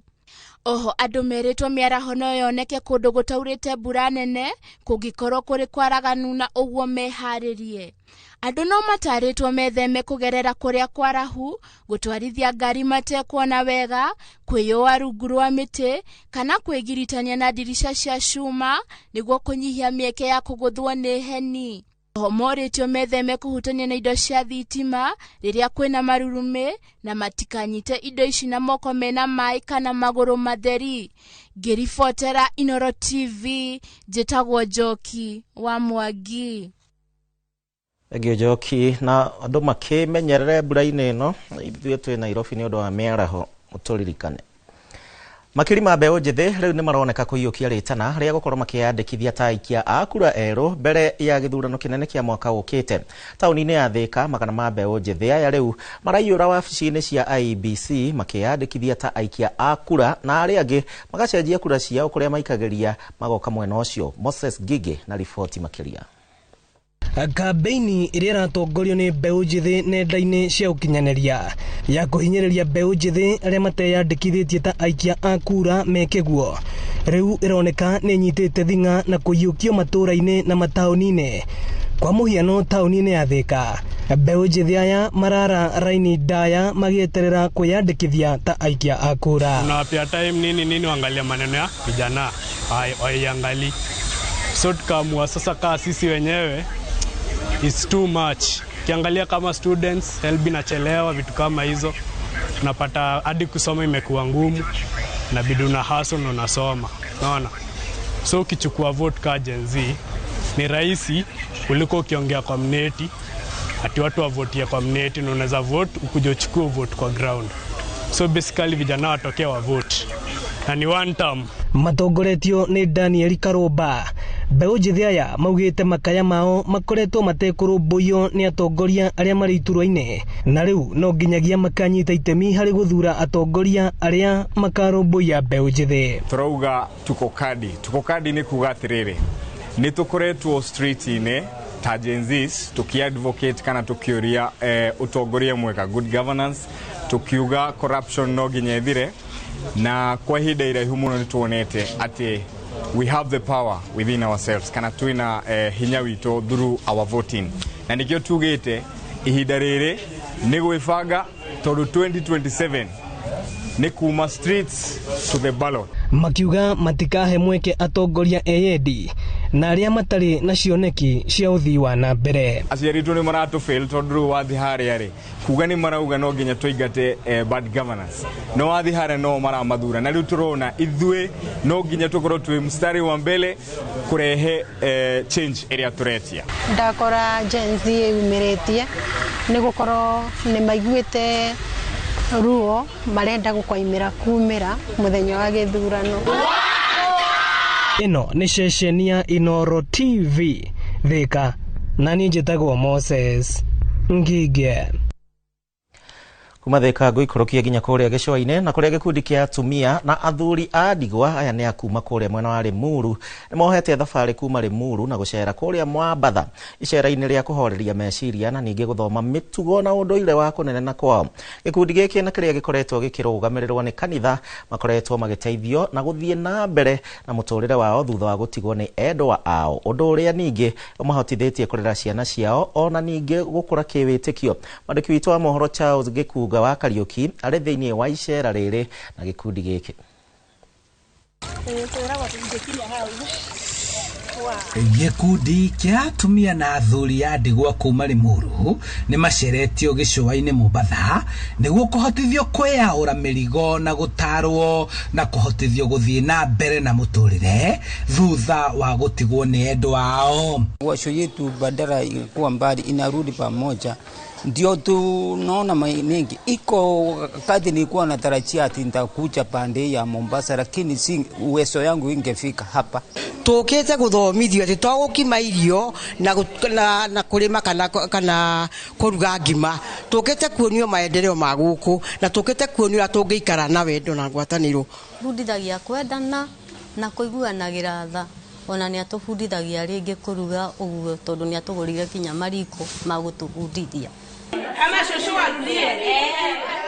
Oho andũ merĩtwo mĩaraho no yoneke kũndũ gũtaurĩte mbura nene kũngĩkorwo kũrĩ kwaraganu na ũguo meharĩrie. Andũ no matarĩtwo metheme kũgerera kũrĩa kwarahu, gũtwarithia ngari matekuona wega, kwĩyũa rungu rwa mĩtĩ kana kwĩgiritania na ndirica cia cuma nĩguo kũnyihia mĩeke ya kũgũthwo nĩ heni. Oho morĩtio metheme kũhutania na indo cia thitima rĩrĩa kwĩna marurumĩ na matikanyite indo ici na moko mena maĩ kana magũrũ matheri. Ngĩribotera Inooro TV, njĩtagwo Njoki wa Mwangi. Thengiũ Njoki. Na andũ makĩmenyerere mbura-inĩ ĩno, ithuĩ twĩ Nairobi nĩ ũndũ wa mĩaraho, mũtũririkane. Makiri ma mbeũ njĩthĩ rĩu nĩ maroneka kũiyũkia rĩtana rĩa gũkorwo makĩyandĩkithia ta aikia a kura erũ mbere ya gĩthurano kĩnene kĩa mwaka ũkĩte. Taũni-inĩ ya Thĩka, magana ma mbeũ njĩthĩ aya rĩu maraiyũra wabici-inĩ cia IEBC makĩyandĩkithia ta aikia a kura, na arĩa angĩ magacenjia kura ciao kũrĩa maikagĩria magoka mwena ũcio. Moses Ngigĩ na riboti makĩria. Kambeini ĩrĩa ĩratongorio nĩ mbeũ njĩthĩ nenda-inĩ cia ũkinyanĩria ya kũhinyĩrĩria mbeũ njĩthĩ arĩa mateyandĩkithĩtie ta aikia a kura meke guo rĩu ĩroneka nĩ ĩnyitĩte thing'a na kũiyũkio matũũra-inĩ na mataũni-inĩ. Kwa mũhiano taũni-inĩ ya Thĩka, mbeũ njĩthĩ aya marara raini ndaya magĩeterera kwĩyandĩkithia ta aikia a kura. Unawapea time nini nini, waangalia maneno ya vijana hawaiangalii, so tukaamua sasa kaa sisi wenyewe it's too much. Kiangalia kama students HELB inachelewa, vitu kama hizo, unapata hadi kusoma imekuwa ngumu, inabidi una hustle na unasoma, unaona. So ukichukua vote ka Gen Z ni rahisi kuliko ukiongea kwa mneti ati watu wavotie kwa mneti, na unaweza vote ukuje uchukue vote kwa ground. So basically vijana watokee wa vote na ni one term. Matongoretio nĩ Daniel Karũmba, mbeũ njĩthĩ aya maugĩte makaya mao makoretwo matekũrũmbũiyo nĩ atongoria arĩa marĩ iturwa-inĩ, na rĩu no nginyagia makanyita itemi harĩ gũthura atongoria arĩa makarũmbũiya mbeũ njĩthĩ. Tũrauga tuko kadi, tuko kadi nĩ kuga atĩrĩrĩ, nĩ tũkoretwo street-inĩ ta Gen Zs tukiadvocate kana tukiuria utongoria mwega, good governance, tukiuga corruption no nginya ĩthire, na kwa ihinda iraihu mũno nĩtuonete atĩ we have the power within ourselves kana twina hinya witũ through our voting, na nikio tugite Ihinda rĩrĩ nĩ gwĩbanga tondũ 2027 nĩ kuma streets to the ballot. Makiuga matikahe mweke atongoria eyendi na arĩa matarĩ na cioneki cia ũthii wa na mbere. Aciari aitũ nĩ maratũ fail tondũ rĩu wathiĩ harĩa rĩ kuga nĩ marauga no nginya tũingate bad governance, no wathiĩ harĩa no maramathura, na rĩu tũrona ithuĩ no nginya tũkorwo twĩ mstari wa mbele kũrehe change ĩrĩa tũretia. Ndakora Gen Z yumĩrĩtie nĩ gũkorwo nĩ maiguĩte ruo, marenda gũkoimĩra kumĩra mũthenya wa gĩthurano. Ĩno nĩ ceceni ya Inoro TV Thika, na niĩ njĩtagwo Moses Ngige. Kuma Thika ngũikũrũkia nginya kũrĩa gĩcũa-inĩ, na kũrĩa gĩkundi kĩa atumia na athuri a ndigwa aya nĩ a kuma kũrĩa mwena wa Limuru nĩ mohete thabarĩ kuma Limuru na gũcera kũrĩa Mwambatha icera-inĩ rĩa kũhoreria meciria na ningĩ gũthoma mĩtugo na ũndũire wa kũnene na kwao. Gĩkundi gĩkĩ na kĩrĩa gĩkoretwo gĩkĩrũgamĩrĩrwo nĩ kanitha makoretwo magĩteithio na gũthiĩ na mbere na mũtũrĩre wao thutha wa gũtigwo nĩ endwa ao, ũndũ ũrĩa ningĩ ũmahotithĩtie kũrera ciana ciao ona ningĩ gũkũra kĩwĩtĩkio. Mwandĩki witũ wa mohoro Charles Gĩkunga wa Kariuki arĩ thĩinĩ wa icera rĩrĩ na gĩkundi gĩkĩ. Gĩkundi kĩa atumia na athuri a ndigwa kuma Limuru nĩ maceretio gĩcũa-inĩ Mombatha nĩguo kũhotithio kwĩyaũra mĩrigo na gũtarwo na kũhotithio gũthiĩ na mbere na mũtũrĩre thutha wa gũtigwo nĩ endwa ao. Washo yetu badala ilikuwa mbali inarudi pamoja, ndio tunaona mengi iko wakati nilikuwa natarajia ati nitakuja pande ya Mombasa, lakini si uwezo yangu ingefika hapa. Tukite guthomithio ati to gukima irio na kurima kana kuruga ngima, tukite kuonio maendeleo ma guku na tukite kuonio uria tungiikara na wendo na ngwataniro. Bundithagia kwendana na kuiguanagira tha, ona ni atubundithagia ringi kuruga uguo tondu ni atugurire kinya mariko ma gutubundithia.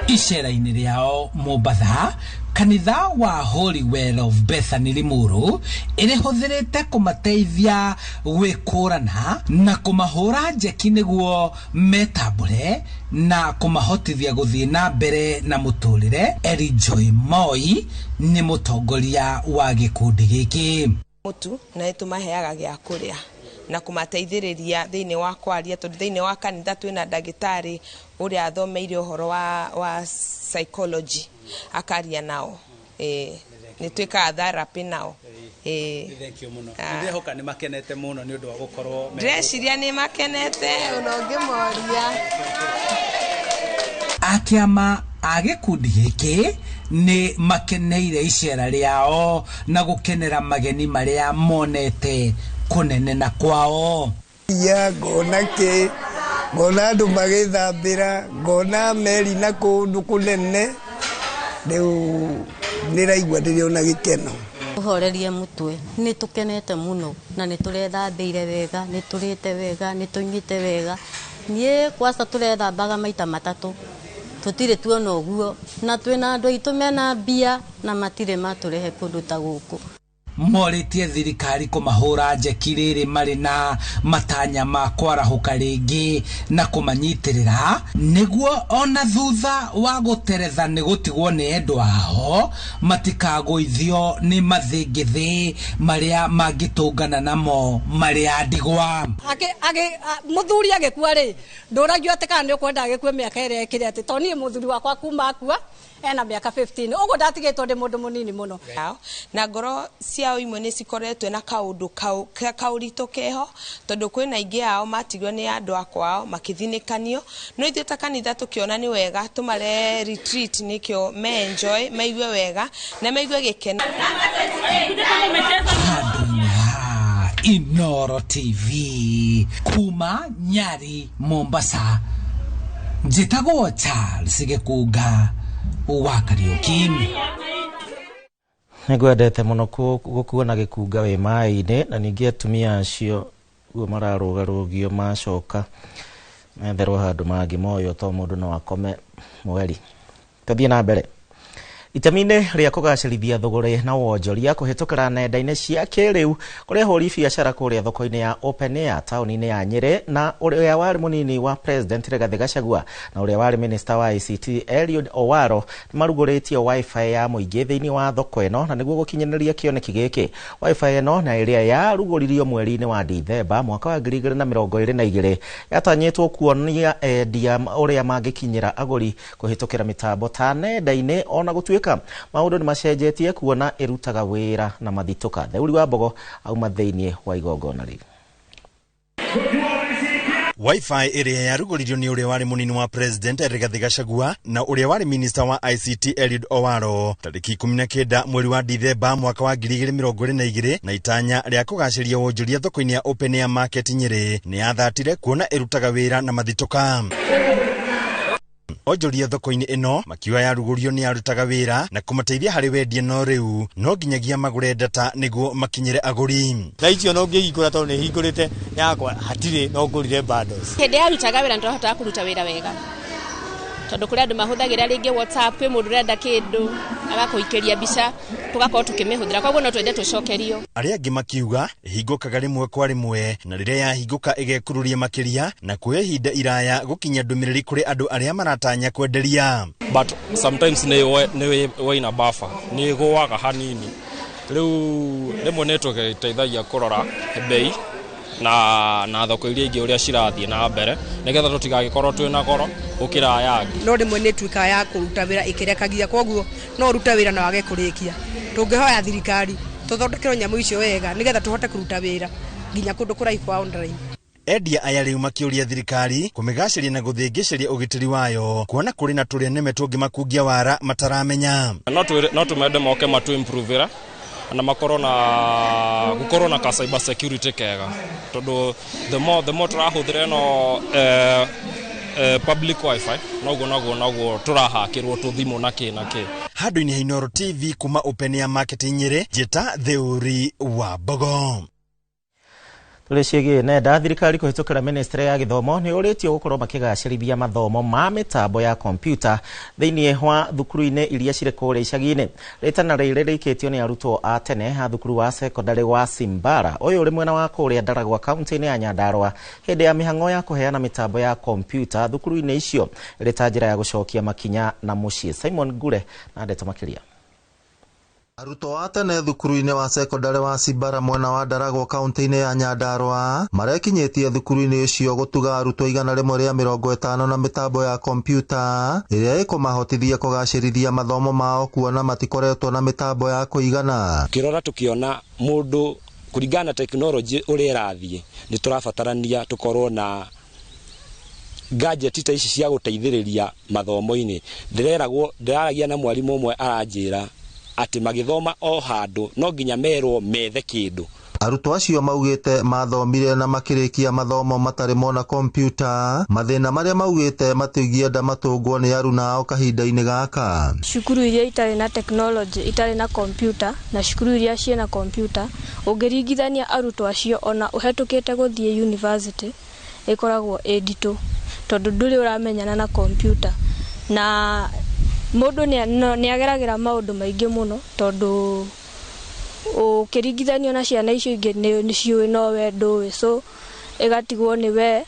Icera-inĩ rĩao Mombatha, kanitha wa Holy Well of Bethany Limuru ĩrĩhũthĩrĩte kũmateithia gwĩkũrana na kũmahũra njeki nĩguo metambũre na kũmahotithia gũthiĩ na mbere na mũtũrĩre. Eri Joy Moi nĩ mũtongoria wa gĩkundi gĩkĩ. Mũtu na nĩtũmaheaga gĩa kũrĩa na kũmateithĩrĩria thĩinĩ wa kwaria, tondũ thĩinĩ wa kanitha twĩna ndagĩtarĩ ũrĩa athomeire ũhoro wa psychology akaria nao. Nĩ twĩkaga therapy nao. Thank you mũno. Ndĩrehoka nĩ makenete mũno nĩ ũndũ wa gũkorwo. Ndĩreciria nĩ makenete ona ũngĩmoria. Akĩama a gĩkundi gĩkĩ nĩ makeneire icera rĩao na gũkenera mageni marĩa monete kũnene na kwao. Ya ngona kĩ, ngona andũ magĩthambĩra, ngona meri na kũndũ kũnene, rĩu nĩraigua ndĩrĩ ona gĩkeno. Tũhorerie mũtwe, nĩ tũkenete mũno na nĩ tũrethambĩire wega, nĩ tũrĩte wega, nĩ tũnyuĩte wega. Niĩ kwaca tũrethambaga maita matatũ, tũtirĩ tuona ũguo, na twĩna andũ aitũ mena mbia na matirĩ matũrehe kũndũ ta gũkũ. Morĩtie thirikari kũmahũra njeki rĩrĩ marĩ na matanya ma kwarahũka rĩngĩ na kũmanyitĩrĩra nĩguo ona thutha wa gũteretha nĩ gũtigwo nĩ endwa ao matikagũithio nĩ mathĩngĩthĩ marĩa mangĩtũngana namo marĩ a ndigwa. Mũthuri agĩkua rĩ, ndũragio atĩ kana nĩ ũkwenda agĩkue mĩaka ĩrĩa ĩkĩrĩ atĩ, tondũ niĩ mũthuri wakwa kuma akua ena mĩaka 15, ũguo ndatigĩtwo ndĩ mũndũ mũnini mũno. Na ngoro ciao imwe nĩ cikoretwo na kaũndũ kaũritũ keho, tondũ kwĩna aingĩ ao matigwo nĩ andũ a kwao makĩthinĩkanio, no ithuĩ ta kanitha tũkĩona nĩ wega tũmare retreat nĩkĩo me enjoy, maigue wega na maigue gĩkeno. Inoro TV kuma Nyari Mombasa, njĩtagwo Charles Gĩkunga wa Kariuki. Nĩngwendete mũno gũkuona gĩkunga wĩ maĩ-inĩ, na ningĩ atumia acio guo mararũgarũgio macoka metherwo handũ mangĩ moywo to mũndũ no akome mweri. Tũthiĩ na mbere. Itemi-inĩ rĩa kũgacĩrithia thũgũrĩ na wonjoria kũhĩtũkĩra nenda-inĩ cia kĩrĩu kũrĩa ahũri biacara kũrĩa thoko-inĩ ya Open Air taũni-inĩ ya Nyĩrĩ na ũrĩa warĩ mũnini wa President Rigathĩ Gachagua na ũrĩa warĩ Minister wa ICT Eliud Owaro nĩmarugũrĩtie Wi-Fi ya mũingĩ thĩinĩ wa thoko ĩno na nĩguo gũkinyanĩria kĩoneki gĩkĩ. Wi-Fi ĩno na ĩrĩa yarugũririo mweri-inĩ wa Dithemba mwaka wa 2022 yatanyĩtwo kuonia endia ũrĩa mangĩkinyĩra agũri kũhĩtũkĩra mĩtambo ta nenda-inĩ ona gũtuĩka maũndũ nĩ macenjetie kuona ĩrutaga wĩra na mathitũka. Theuri wa Mbogo auma thĩinĩ wa igongona rĩu. Wi-Fi ĩrĩa yarugũririo nĩ ũrĩa warĩ mũnini wa President Rigathĩ Gachagua na ũrĩa warĩ Minister wa ICT Eliud Owaro tarĩki 19 mweri wa Dithemba mwaka wa 2022 na itanya rĩa kũgacĩria wonjoria thoko-inĩ ya Open Air Market Nyĩrĩ nĩ yathatire kuona ĩrutaga wĩra na mathitũka. Onjoria thoko-inĩ ĩno makiuga yarugũrio nĩ yarutaga wĩra na kũmateithia harĩ wendia no rĩu no nginyagia magũre data nĩguo makinyĩre agũri. Thaa icio no ngĩhingũra tondũ nĩ hingũrĩte yakwa hatirĩ no ngũrire bundles. Hĩndĩ yarutaga wĩra nĩtũrahotaga kũruta wĩra wega tondũ kũrĩ andũ mahũthagĩra rĩngĩ WhatsApp, kwĩ mũndũ ũrenda kĩndũ agakũikĩria mbica tũgakorwo tũkĩmĩhũthĩra, koguo no twende tũcokerio. Arĩa angĩ makiuga ĩhingũkaga rĩmwe kwa rĩmwe na rĩrĩa yahingũka ĩgekururia makĩria na kuoya ihinda iraya gũkinyia ndũmĩrĩri kũrĩ andũ arĩa maratanya kwenderia. But sometimes nĩ waina buffer nĩ ĩgũaga hanini, rĩu rĩmwe nĩ tũgĩteithagia kũrora bei na thoko iria ingĩ ũrĩa cirathiĩ na mbere nĩgetha tũtigagĩkorwo twĩna goro gũkĩra aya angĩ. No rĩmwe nĩ ĩtuĩkaga ya kũruta wĩra ĩkĩrekagia, koguo no ũrute wĩra na wage kũrĩkia. Tũngĩhoya thirikari tũthondekerwo nyamũ icio wega nĩgetha tũhote kũruta wĩra nginya kũndũ kũraihu kwa online. Endia aya rĩu makĩũria thirikari kũmĩgacĩria na gũthĩngĩcĩria ũgitĩri wayo kuona kũrĩ na tũrĩa nĩme tũngĩmakungia wara mataramenya. No tũmende moke matũ improve na makorwo na gukorwo na ka cyber security kega tondu the more tũrahũthĩra ĩno public wifi noguo tũrahakĩrwo tũthimũ na kĩ na kĩ. Handũ-inĩ ha Inooro TV kuma Open Air Market Nyĩrĩ, njĩta Theuri wa Mbogo. Tũrĩ ciĩgiĩ nenda, thirikari kũhĩtũkĩra ministry ya gĩthomo nĩ ũrĩtio gũkorwo makĩgacĩrithia mathomo ma mĩtambo ya kompiuta thĩinĩ wa thukuru-inĩ iria cirĩ kũrĩa icagi-inĩ. Rĩtana rĩrĩ rĩikĩtio nĩ arutwo a tene a thukuru wa sekondarĩ wa Simbara ũyũ ũrĩ mwena wa kũrĩa Ndaragwa kaunti-inĩ ya Nyandarũa hĩndĩ ya mĩhang'o ya kũheana mĩtambo ya kompiuta thukuru-inĩ icio ĩrĩ ta njĩra ya gũcokia makinya na mũciĩ. Simon Ngure na ndeto makĩria. Arutwo a tene thukuru-inĩ wa sekondarĩ wa Simbara mwena wa Ndaragwa kaunti-inĩ ya Nyandarũa marekinyĩtie thukuru-inĩ ũcio gũtuga arutwo 150 na mĩtambo ya kompiuta ĩrĩa ĩkũmahotithia kũgacĩrithia mathomo mao kuona matikoretwo na mĩtambo ya kũigana. Tukĩrora tukiona mũndũ kũringana na tekinoronjĩ ũrĩa ĩrathiĩ nĩ tũrabatarania tũkorwo na gadget ta ici cia gũteithĩrĩria mathomo-inĩ. Ndĩreragwo ndĩraragia na mwarimũ ũmwe aranjĩra atĩ magĩthoma o handũ no nginya merwo methe kĩndũ. Arutwo acio maugĩte mathomire na makĩrĩkia mathomo matarĩ mona kompiuta, mathĩna marĩa maugĩte matingĩenda matũngwo nĩ aruna ao kahinda-inĩ gaka. Cukuru iria itarĩ na tekinoronjĩ itarĩ na kompiuta na cukuru iria ciĩna kompiuta ũngĩringithania arutwo acio ona ũhetũkĩte gũthiĩ university ĩkoragwo ĩ nditũ tondũ ndũrĩ ũramenyana na kompiuta na mũndũ nĩ ageragĩra maũndũ maingĩ mũno tondũ ũkĩringithanio na ciana icio ingĩ nĩ ciũĩ no we ndũĩ, so ĩgatigwo nĩ we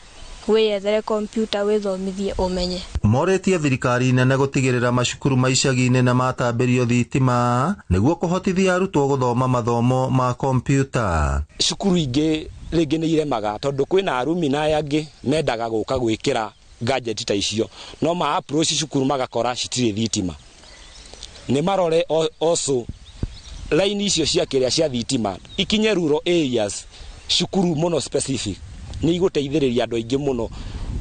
wĩyethere kompiuta wĩthomithie ũmenye. Morĩtie thirikari nene gũtigĩrĩra macukuru ma icagi-inĩ na matambĩrio thitima nĩguo kũhotithia arutwo gũthoma mathomo ma kompiuta. Cukuru ingĩ rĩngĩ nĩ iremaga tondũ kwĩna arumi na aya angĩ mendaga gũka gwĩkĩra gadget ta icio no ma approach cukuru magakora citirĩ thitima. Nĩ marore also line icio cia kĩrĩa cia thitima ikinye rural areas cukuru mũno specific nĩ igũteithĩrĩria andũ aingĩ mũno.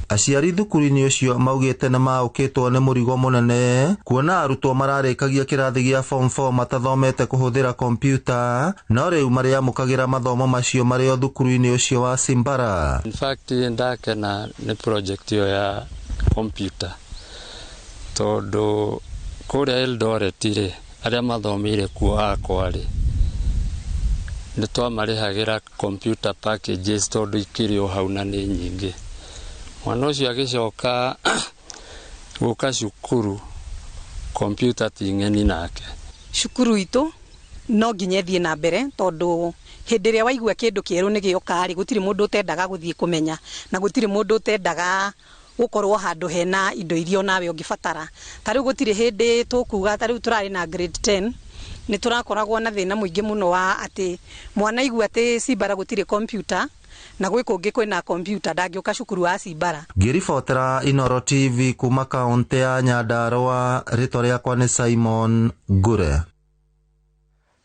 Aciari thukuru-inĩ ũcio maugĩte nĩ maũkĩtwo nĩ mũrigo mũnene kuona arutwo mararĩkagia kĩrathi gĩa form 4 matathomete kũhũthĩra kompiuta no rĩu marĩamũkagĩra mathomo macio marĩ o thukuru-inĩ ũcio wa Simbara. In fact ndakena nĩ project ĩyo ya kompiuta tondũ kũrĩa Eldoret rĩ arĩa mathomeire kuo akwa rĩ nĩ twamarĩhagĩra computer packages tondũ ikĩrĩ o hau na nĩ nyingĩ. Mwana ũcio agĩcoka gũka cukuru Kompyuta ti ng'eni nake. Cukuru itũ no nginya ĩthiĩ na mbere tondũ hĩndĩ ĩrĩa waigua kĩndũ kĩerũ nĩ gĩoka rĩ, gũtirĩ mũndũ ũtendaga gũthiĩ kũmenya na gũtirĩ mũndũ ũtendaga gũkorwo handũ hena indo iria onawe ũngĩbatara. Ta rĩu gũtirĩ hĩndĩ tũkuga, ta rĩu tũrarĩ na grade 10 nĩ tũrakoragwo na thĩna mũingĩ mũno wa atĩ mwana aigua atĩ Cimbara gũtirĩ kompyuta na gwĩ kũngĩ kwĩna kompyuta ndangĩũka cukuru wa Cimbara. Ngĩribotera Inooro TV kuma kaũntĩ ya Nyandarua, rĩtwa rĩakwa nĩ Simon Ngure.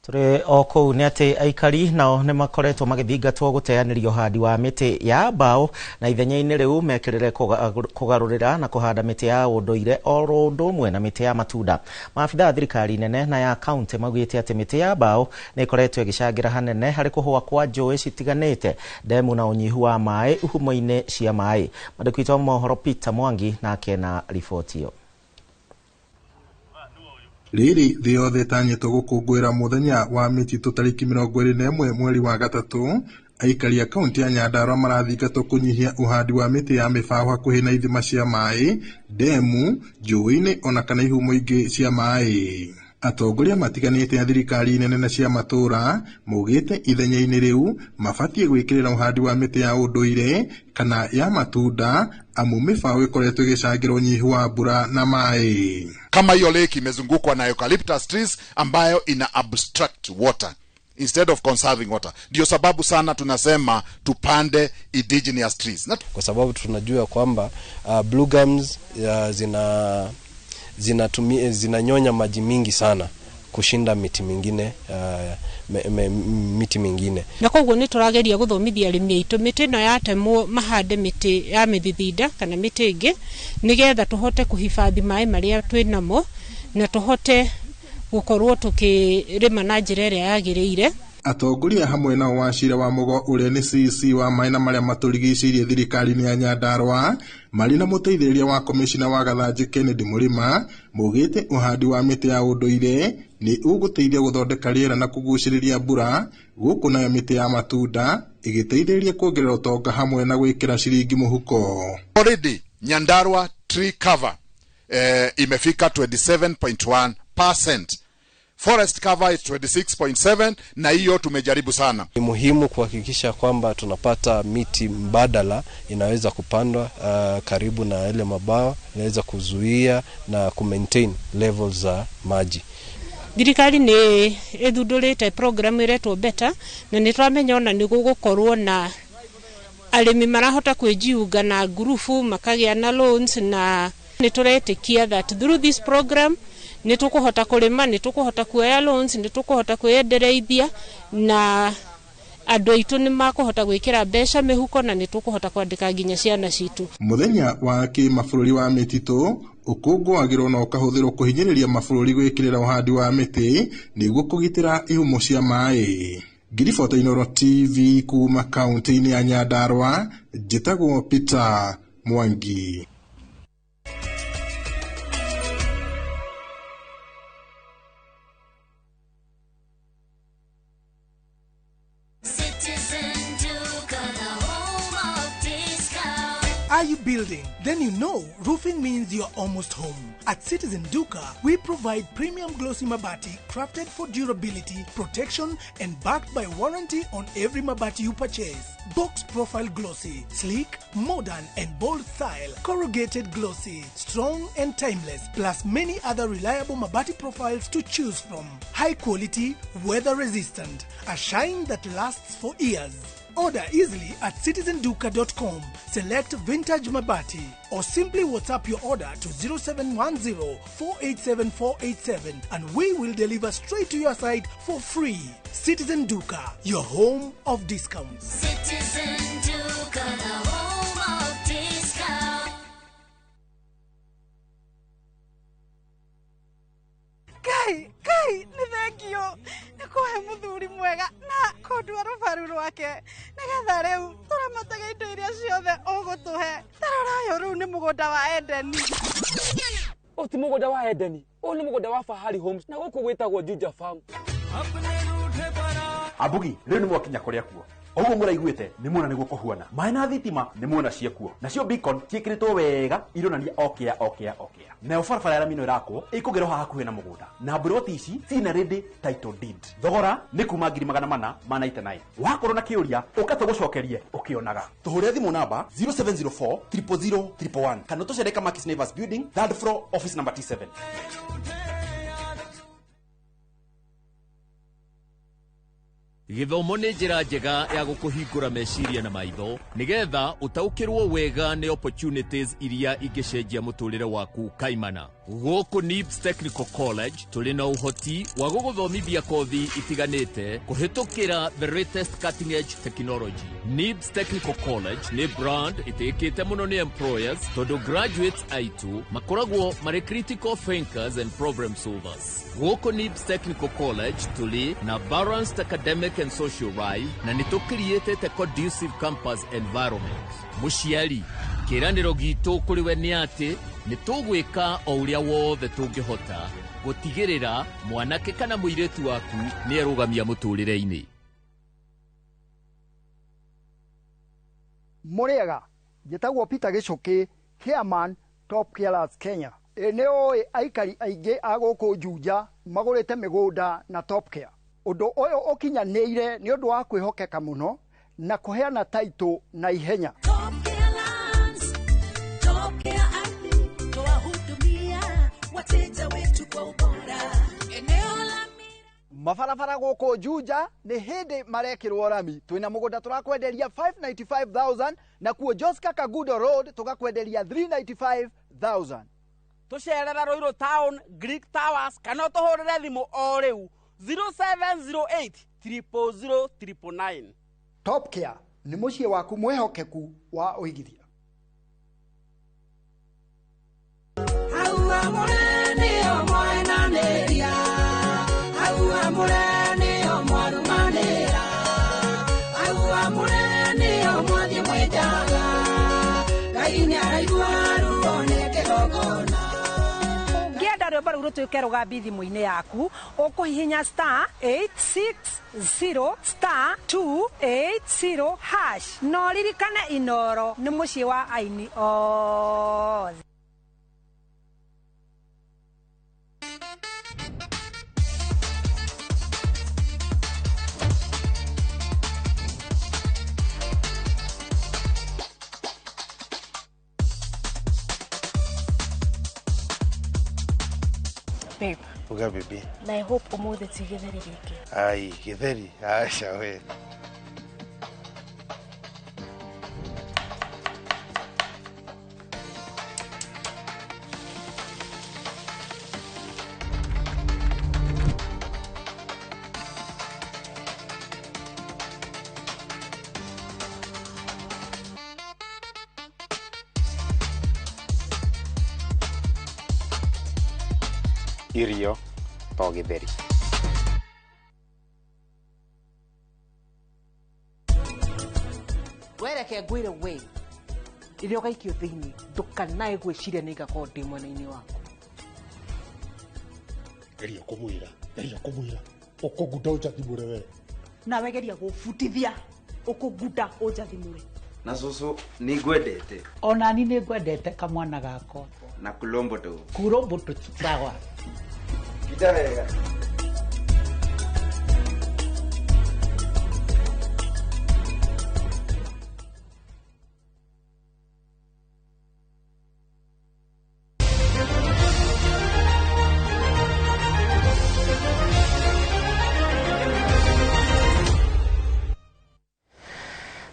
Tũrĩ o kũu nĩ atĩ aikari nao nĩ makoretwo magĩthingatwo gũteanĩrio ũhandi wa mĩtĩ ya mbaũ na ithenya-inĩ rĩu mekĩrĩre kũgarũrĩra na kũhanda mĩtĩ ya ũndũire o ũndũ ũmwe na mĩtĩ ya matunda. Maabitha a thirikari nene na ya kaũntĩ maugĩte atĩ mĩtĩ ya mbaũ nĩ ĩkoretwo ĩgĩcangĩra hanene harĩ kũhũa kwa njũĩ citiganĩte, ndemu na ũnyihu wa maĩ ihumo-inĩ cia maĩ. Mwandĩki witũ wa mohoro Peter Mwangi nake na riboti ĩyo. Rĩrĩ thĩ yothe ĩtanyĩtwo gũkũngũĩra mũthenya wa mĩtitũ tarĩki 21 mweri wa gatatũ, aikari a kaũntĩ ya Nyandarua marathingatwo kũnyihia ũhandi wa mĩtĩ ya mĩbaũ hakuhĩ na ithima cia maĩ, ndemu, njũĩ-inĩ ona kana ihumo ingĩ cia maĩ. Atongoria matiganĩte a thirikari nene na cia matũũra maugĩte ithenya-inĩ rĩu mabatiĩ gwĩkĩrĩra ũhandi wa mĩtĩ ya ũndũire kana ya matunda amu mĩbaũ ĩkoretwo ĩgĩcangĩra ũnyihu wa mbura na maĩ. Kama hiyo lake imezungukwa na eucalyptus trees ambayo ina abstract water instead of conserving water. Ndio sababu sana tunasema tupande indigenous trees. Kwa sababu tunajua kwamba blue gums zinanyonya maji mingi sana kushinda miti mingine, miti mingine. Na koguo nĩ tũrageria gũthomithia arĩmi aitũ mĩtĩ ĩno yatemwo mahande mĩtĩ ya mĩthithinda kana mĩtĩ ĩngĩ nĩgetha tũhote kũhifadhi maĩ marĩa twĩnamo na tũhote gũkorwo tũkĩrĩma na njĩra ĩrĩa yagĩrĩire. Atongoria hamwe nao Wachira wa Mugo ũrĩa nĩ CC wa maĩ na marĩa matũrigicĩirie thirikari-inĩ ya Nyandarua marĩ na mũteithĩrĩria wa komishina wa Gathanjĩ Kennedy Mũrĩma maugĩte ũhandi wa mĩtĩ ya ũndũire nĩ ũgũteithia gũthondeka rĩera na kũgucĩrĩria mbura, gũkũ nayo mĩtĩ ya matunda ĩgĩteithĩrĩria kuongerera ũtonga hamwe na gwĩkĩra ciringi mũhuko. Already Nyandarua tree cover imefika 27.1%. Forest cover is 26.7 na hiyo tumejaribu sana. Ni muhimu kuhakikisha kwamba tunapata miti mbadala inaweza kupandwa karibu na ile mabawa, inaweza kuzuia na kumaintain levels za maji. Thirikari nĩ ĩthundũrĩte program ĩretwo Beta na nĩ tũramenya ona nĩ gũgũkorwo na arĩmi marahota kwĩjiunga na ngurubu makagĩa na loans, na nĩ tũretĩkia that through this program nĩ tũkũhota kũrĩma, nĩ tũkũhota kuoya loans, nĩ tũkũhota kwĩendereithia na andũ aitũ nĩ makũhota gwĩkĩra mbeca mĩhuko na nĩ tũkũhota kwandĩka nginya ciana citũ. Mũthenya wa kĩmabũrũri wa mĩtitũ ũkũngũagĩrwo na ũkahũthĩrwo kũhinyĩrĩria mabũrũri gwĩkĩrĩra ũhandi wa mĩtĩ nĩguo kũgitĩra ihumo cia maĩ. Ngiribota Inooro TV kuma kaũntĩ-inĩ ya Nyandarua, njĩtagwo Peter Mwangi. Are you building? Then you know roofing means you're almost home. At Citizen Duka, we provide premium glossy mabati crafted for durability, protection, and backed by warranty on every mabati you purchase. Box profile glossy, sleek, modern, and bold style. Corrugated glossy, strong and timeless, plus many other reliable mabati profiles to choose from. High quality, weather resistant, a shine that lasts for years. Order easily at citizenduka.com. Select Vintage Mabati or simply WhatsApp your order to 0710 487 487 and we will deliver straight to your site for free. Citizen Duka, your home of discounts. Citizen Duka, the home of discounts. Kai, kai, nĩ thengio nĩ kũhe mũthuri mwega na kũndua rũbaru rwake nĩgetha rĩu tũramataga indo iria ciothe ũgũtũhe. Ta rora ũyũ rĩu nĩ mũgũnda wa Edeni. Ũyũ ti mũgũnda wa Edeni, ũyũ nĩ mũgũnda wa Fahari Homes na gũkũ gwĩtagwo Juja Farm. Ambugi, rĩu nĩ mwakinya kũrĩa kuo. Oguo mũraiguĩte nĩ muona nĩguo kũhuana. Maĩ na thitima nĩ muona ciĩkuo. Nacio beacon ciĩkĩrĩtwo wega ironania okĩa okĩa okĩa. Nayo barabara ya rami ĩno ĩrakwo ĩkũgerwo haha hakuhĩ na mũgũnda. Na mburoti ici ciina ready title deed. Thogora nĩ kuma 499,000. Wakorwo na kĩũria ũka tũgũcokerie ũkĩonaga. Tũhũrĩre thimũ namba 0704 000 111 kana tũcere Kamakis Neighbors Building, third floor, office number T7. Gĩthomo nĩ njĩra njega ya gũkũhingũra meciria na maitho nĩgetha ũtaũkĩrwo wega nĩ opportunities iria ingĩcenjia mũtũrĩre waku kaimana. Gũkũ NIBS Technical College tũrĩ na ũhoti wa gũgũthomithia kothi itiganĩte kũhĩtũkĩra the latest cutting edge technology. NIBS Technical College nĩ brand ĩtĩkĩte mũno nĩ employers tondũ graduates aitũ makoragwo marĩ critical thinkers and problem solvers. Gũkũ NIBS Technical College tũrĩ na balanced academic and social life na nĩ tũkiriĩtĩte conducive campus environment. Mũciari, kĩĩranĩro gitũ kũrĩ we nĩ atĩ nĩ tũgwĩka o ũrĩa wothe tũngĩhota gũtigĩrĩra mwanake kana mũirĩtu waku nĩ erũgamia mũtũrĩre-inĩ. Mũrĩega, njĩtagwo Peter Gĩcũkĩ, chairman Top Carers Kenya. Ĩ nĩ ũĩ aikari aingĩ a gũkũ Juja magũrĩte mĩgũnda na Top Care. Ũndũ ũyũ ũkinyanĩire nĩ ũndũ wa kwĩhokeka mũno na kũheana taitũ na ihenya. Top Care Lands, Top Care Ardhi, twahudumia wateja wetu kwa ubora. Eneo la Mabarabara gũkũ Juja nĩ hĩndĩ marekĩrwo rami. Twĩna mũgũnda tũrakwenderia 595,000 na kuo Joska Kagudo Road tũgakwenderia 395,000. Tũcerere Ruiru Town, Greek Towers kana ũtũhũrĩre thimũ o rĩu 0708 000 999. Top Care nĩ mũciĩ waku mwĩhokeku wa ũigithia. Hau amũre nĩo mwenanĩria, hau amũre nĩo mwarumanĩra, hau amũre nĩo mwathiĩ mwĩnjaga, Ngai nĩaraigua ruo nĩ kĩgongona. Ũngĩenda rwĩmbo rũu rũtuĩke rũgambi thimũ-inĩ yaku, ũkũhihinya star 860 star 280 hash. Na ũririkane Inoro nĩ mũciĩ wa aini othe. Babe, Uga bibi. na I hope ũmũthĩ ti gĩtheri gĩkĩ. Ai, gĩtheri. Aca we. Irio to gĩtheri. Wereke ngwĩre we rĩrĩa ũgaikio thĩinĩ ndũkanae gwĩciria nĩ ngakorwo ndĩ mwena-inĩ waku. Geria kũmwĩra, geria kũmwĩra ũkũngunda ũnjathimũre we. Nawe geria gũbutithia ũkũngunda ũnjathimũre. Na cũcũ nĩ ngwendete. Onani nĩ ngwendete kamwana gakwa. Na kulombo tu. Kulombo tu sawa. Kinda wega.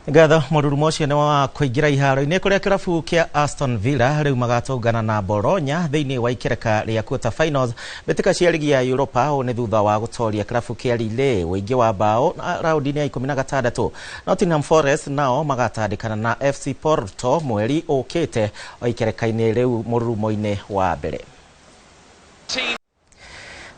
Ngatho mũrurumo ũcio nĩ wa kũingĩra iharo-inĩ kũrĩa kĩrabu kĩa Aston Villa rĩu magatũngana na Bologna thĩinĩ wa ikereka rĩa quarter finals mbĩtĩka cia ligi ya Europa. Ũũ nĩ thutha wa gũtoria kĩrabu kĩa Lille ũingĩ wa bao raundi-inĩ ya 16. Nottingham Forest nao magatandĩkana na FC Porto mweri ũkĩte o ikereka-inĩ rĩu mũrurumo-inĩ wa mbere.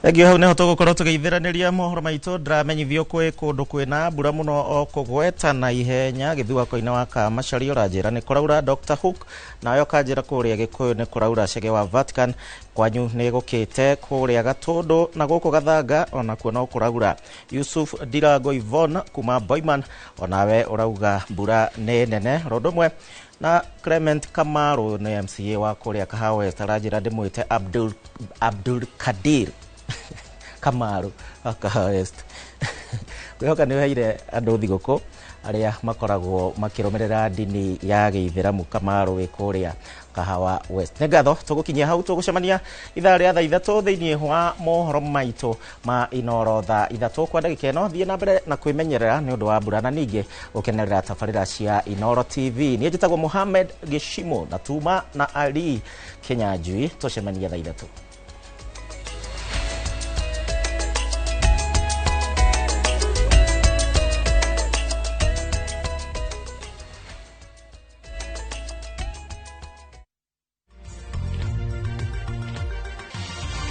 Thengio. Hau niho tũgũkorwo tũgĩithĩranĩria mohoro maitũ. Ndĩramenyithio kwĩ kũndũ kwĩna mbura mũno o kũgweta na ihenya gĩthua-inĩ wa Kamacharia, ũranjĩra nĩ kũraura. Dr Hook nawe ũkanjĩra kũrĩa Gĩkũyũ nĩ kũraura. Cege wa Vatican, kwanyu nĩ gũkĩte kũrĩa Gatũndũ, na gũkũ Gathanga onakuo no kũraura. Yusuf Ndirango Ivon kuma Boiman, onawe ũrauga mbura nĩ nene rondo ũmwe na Clement Kamaru nĩ MCA wa kũrĩa Kahawa West, aranjĩra ndĩmwĩte Abdul, Abdul Kadir Kamaru wa Kahawa West. Ngwĩhoka nĩ ũheire andũ thigũkũ arĩa makoragwo makĩrũmĩrĩra ndini ya gĩithĩramu. Kamaru wĩ kũrĩa Kahawa West, nĩ ngatho. Tũgũkinyia hau, tũgũcemania ithaa rĩa thaa 3 thĩinĩ wa mohoro maitũ ma Inoro thaa 3 kwa ndagĩka ĩno. Thiĩ na mbere na kwĩmenyerera nĩ ũndũ wa mbura na ningĩ gũkenerera tabarĩra cia Inoro TV. Niĩ njĩtagwo Mohamed Gĩcimo na tuma na Ali Kinyanjui. Tũcemania thaa 3.